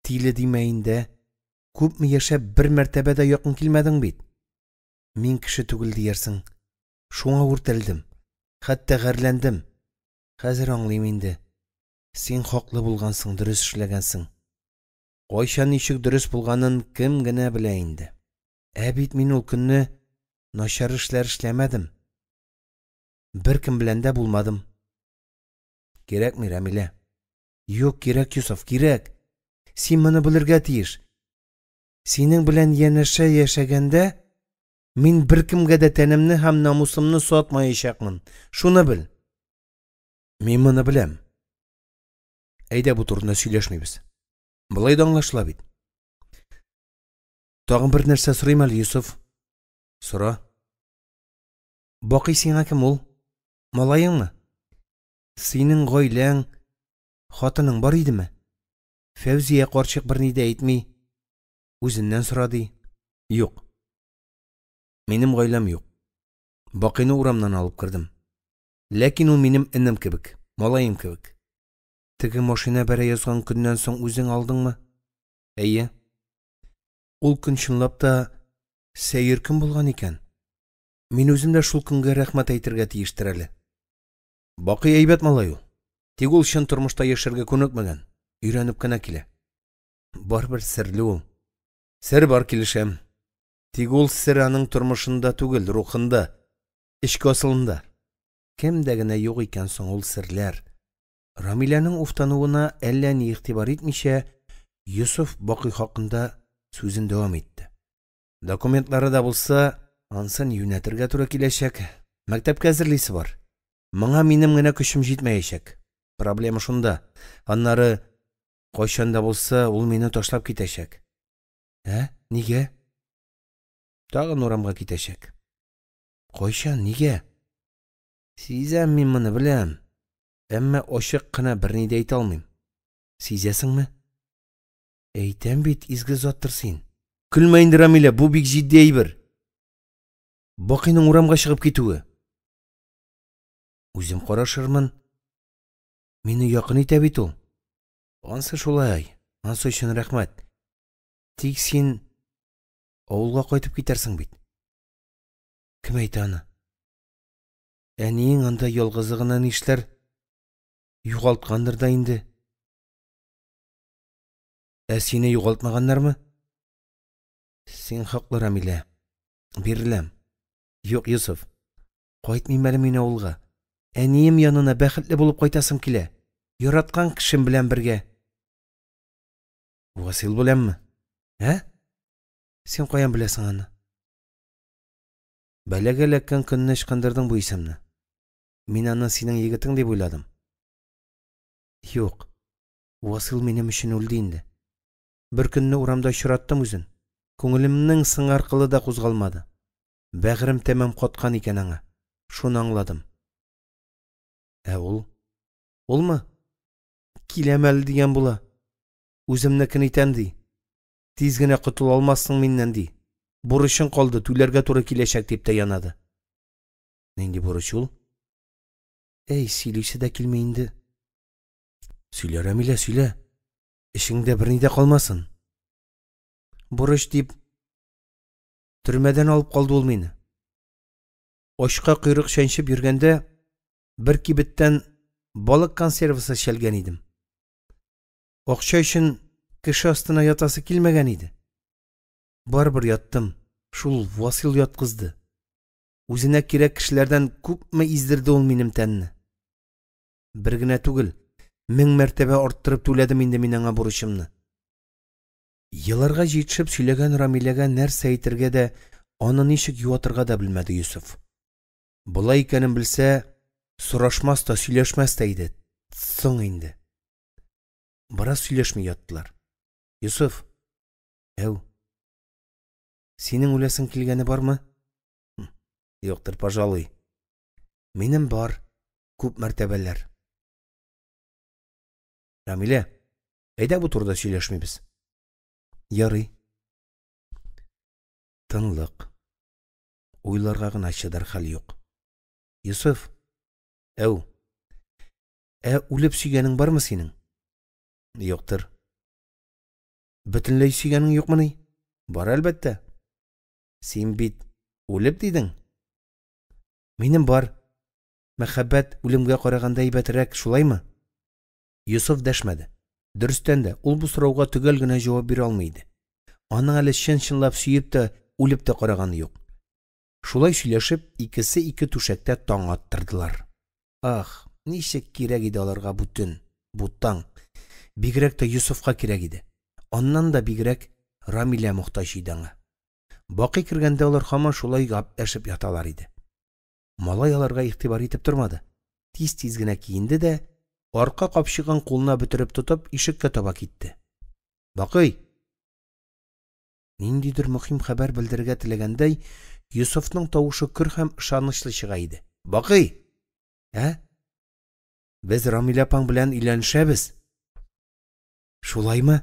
Тиле димә инде. Күпме яшәп бер мәртәбә дә якын килмәдең бит. Мин кеше түгел диярсең. Шуңа үртәлдем. Хәтта гарьләндем. Хәзер аңлыйм инде. Син хаклы булгансың, дөрес эшләгәнсең. Кайчан ничек дөрес булганын кем генә белә инде. Ә бит мин ул көнне начар эшләр эшләмәдем. Беркем белән дә булмадым. Кирәкми, Рәмилә. Юк, кирәк, Йосыф, кирәк. Син моны белергә тиеш. Синең белән янәшә яшәгәндә мин беркемгә дә тәнемне һәм намусымны сатмаячакмын. Шуны бел. Мин моны беләм. Әйдә, бу турында сөйләшмибез. Болай да аңлашыла бит. Тагын бер нәрсә сорыйм әле, Йосыф. Сора. Бакый сиңа кем ул? Малаеңмы? Синең гаиләң, хатының бар идеме? Фәүзия карчык берни дә әйтми. Үзеннән сора ди. Юк. Минем гаиләм юк. Бакыйны урамнан алып кердем. Ләкин ул минем энем кебек, малаем кебек. Теге машина бәрә язган көннән соң үзең алдыңмы? Әйе. Ул көн чынлап та сәер көн булган икән. Мин үзем дә шул көнгә рәхмәт әйтергә тиештер әле. Бакый әйбәт малай ул. Тик ул чын тормышта яшәргә күнекмәгән, өйрәнеп кенә килә. Барыбер серле ул. Сер бар, килешәм. Тик ул сер аның тормышында түгел, рухында, эчке асылында. Кемдә генә юк икән соң ул серләр? Рамиләнең уфтануына әллә ни игътибар итмичә, Йосыф Бакый хакында сүзен дәвам итте. Документлары да булса, ансын юнәтергә туры киләчәк. Мәктәпкә әзерлисе бар. Моңа минем генә көчем җитмәячәк. Проблема шунда. Аннары, кайчан да булса, ул мине ташлап китәчәк. Ә? Нигә? Тагын урамга китәчәк. Кайчан? Нигә? Сизәм мин моны, беләм. Әмма ачык кына берни дә әйтә алмыйм. Сизәсеңме? Әйтәм бит, изге заттыр син. Көлмә инде, Рамилә, бу бик җитди әйбер. Бакыйның урамга чыгып китүе. Үзем карашырмын. Мине якын итә бит ул. Ансы шулай, ансы өчен рәхмәт. Тик син авылга кайтып китәрсең бит. Кем әйтә аны? Әниең анда ялгызы гына нишләр? Югалткандыр да инде. Ә сине югалтмаганнармы? Син хаклы, Рамилә. Биреләм. Юк, Йосыф. Кайтмыйм әле мин авылга. Әнием янына бәхетле булып кайтасым килә. Яраткан кешем белән бергә. Васил беләнме? Ә? Син каян беләсең аны? Бәлагә эләккән көнне ычкындырдың бу исемне. Мин аны синең егетең дип уйладым. Юк. Васил минем өчен үлде инде. Бер көнне урамда очраттым үзен. Күңелемнең сыңар кылы да кузгалмады. Бәгырем тәмам каткан икән аңа. Шуны аңладым. Ә ул? Улмы? Киләм әле дигән була. Үземнекен итәм ди. Тиз генә котыла алмассың миннән ди. Бурычың калды, түләргә туры киләчәк дип тә янады. Нинди бурыч ул? Әй, сөйлисе дә килми инде. Сөйлә, Рәмилә, сөйлә. Эчеңдә берни дә калмасын. Бурыч дип төрмәдән алып калды ул мине. Ачка койрык чәнчеп йөргәндә бер кибеттән балык консервасы чәлгән идем. Акча өчен кеше астына ятасы килмәгән иде. Барыбер яттым. Шул Васил яткызды. Үзенә кирәк кешеләрдән күпме издерде ул минем тәнне. Бер генә түгел, 1000 мәртәбә арттырып түләдем инде мин аңа бурычымны. Еларга җитешеп сөйләгән Рамиләгә нәрсә әйтергә дә, аны ничек юатырга да белмәде Йосыф. Болай икәнен белсә, сорашмас та, сөйләшмәс тә иде. Соң инде. Бераз сөйләшми яттылар. Йосыф, әү. Синең үләсең килгәне бармы? Юктыр, пожалуй. Минем бар, күп мәртәбәләр. Рамилә, әйдә бу турыда сөйләшмибез. Ярый. Тынлык. Уйларга гына чыдар хәл юк. Йосыф, әү. Ә үлеп сөйгәнең бармы синең? Юктыр. Бөтенләй сөйгәнең юкмыни? Бар, әлбәттә. Син бит үлеп дидең. Минем бар. Мәхәббәт үлемгә караганда әйбәтрәк, шулаймы? Йосыф дәшмәде. Дөрестән дә, ул бу сорауга төгәл генә җавап бирә алмый иде. Аның әле чын-чынлап сөеп тә, үлеп тә караганы юк. Шулай сөйләшеп, икесе ике түшәктә таң аттырдылар. Ах, ничек кирәк иде аларга бу төн, бу таң. Бигрәк тә Йосыфка кирәк иде. Аннан да бигрәк Рамилә мохтаҗ иде аңа. Бакый кергәндә алар һаман шулай гәпләшеп яталар иде. Малай аларга игътибар итеп тормады. Тиз-тиз генә киенде дә, арка капчыгын кулына бөтереп тотып, ишеккә таба китте. Бакый! Ниндидер мөһим хәбәр белдерергә теләгәндәй, Йосыфның тавышы көр һәм ышанычлы чыга иде. Бакый! Ә? Без Рамилә апаң белән өйләнешәбез. Шулаймы?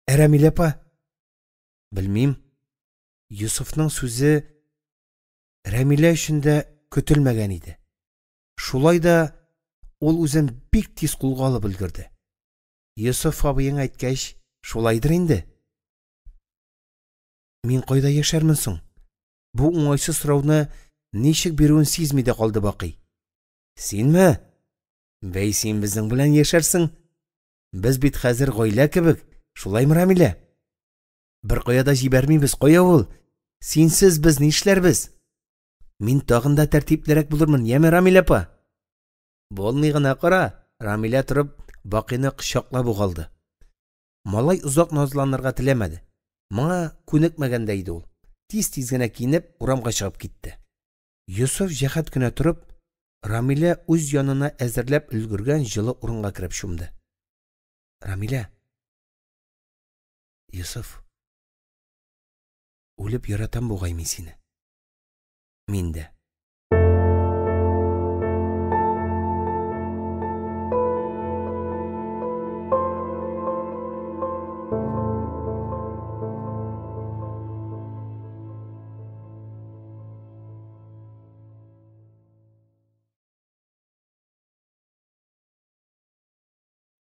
Ә Рамилә апа? Белмим. Йосыфның сүзе Рәмилә өчен дә көтелмәгән иде. Шулай да ул үзен бик тиз кулга алып өлгерде. Йосыф абыең әйткәч, шулайдыр инде. Мин кайда яшәрмен соң? Бу уңайсыз сорауны ничек бирүен сизми дә калды Бакый. Синме? Бәй, син безнең белән яшәрсең. Без бит хәзер гаилә кебек, шулаймы, Рамилә? Бер кая да җибәрмибез, кая ул? Синсез без нишләрбез? Мин тагын да тәртиплерәк булырмын, яме, Рамилә апа? Булмый гына кара, Рамилә торып, Бакыйны кочаклап ук алды. Малай озак назланырга теләмәде. Моңа күнекмәгән дә иде ул. Тиз-тиз генә киенеп, урамга чыгып китте. Йосыф җәһәт кенә торып, Рамилә үз янына әзерләп өлгергән җылы урынга кереп чумды. Рамилә! Йосыф! Үлеп яратам бугай мин сине. Мин дә.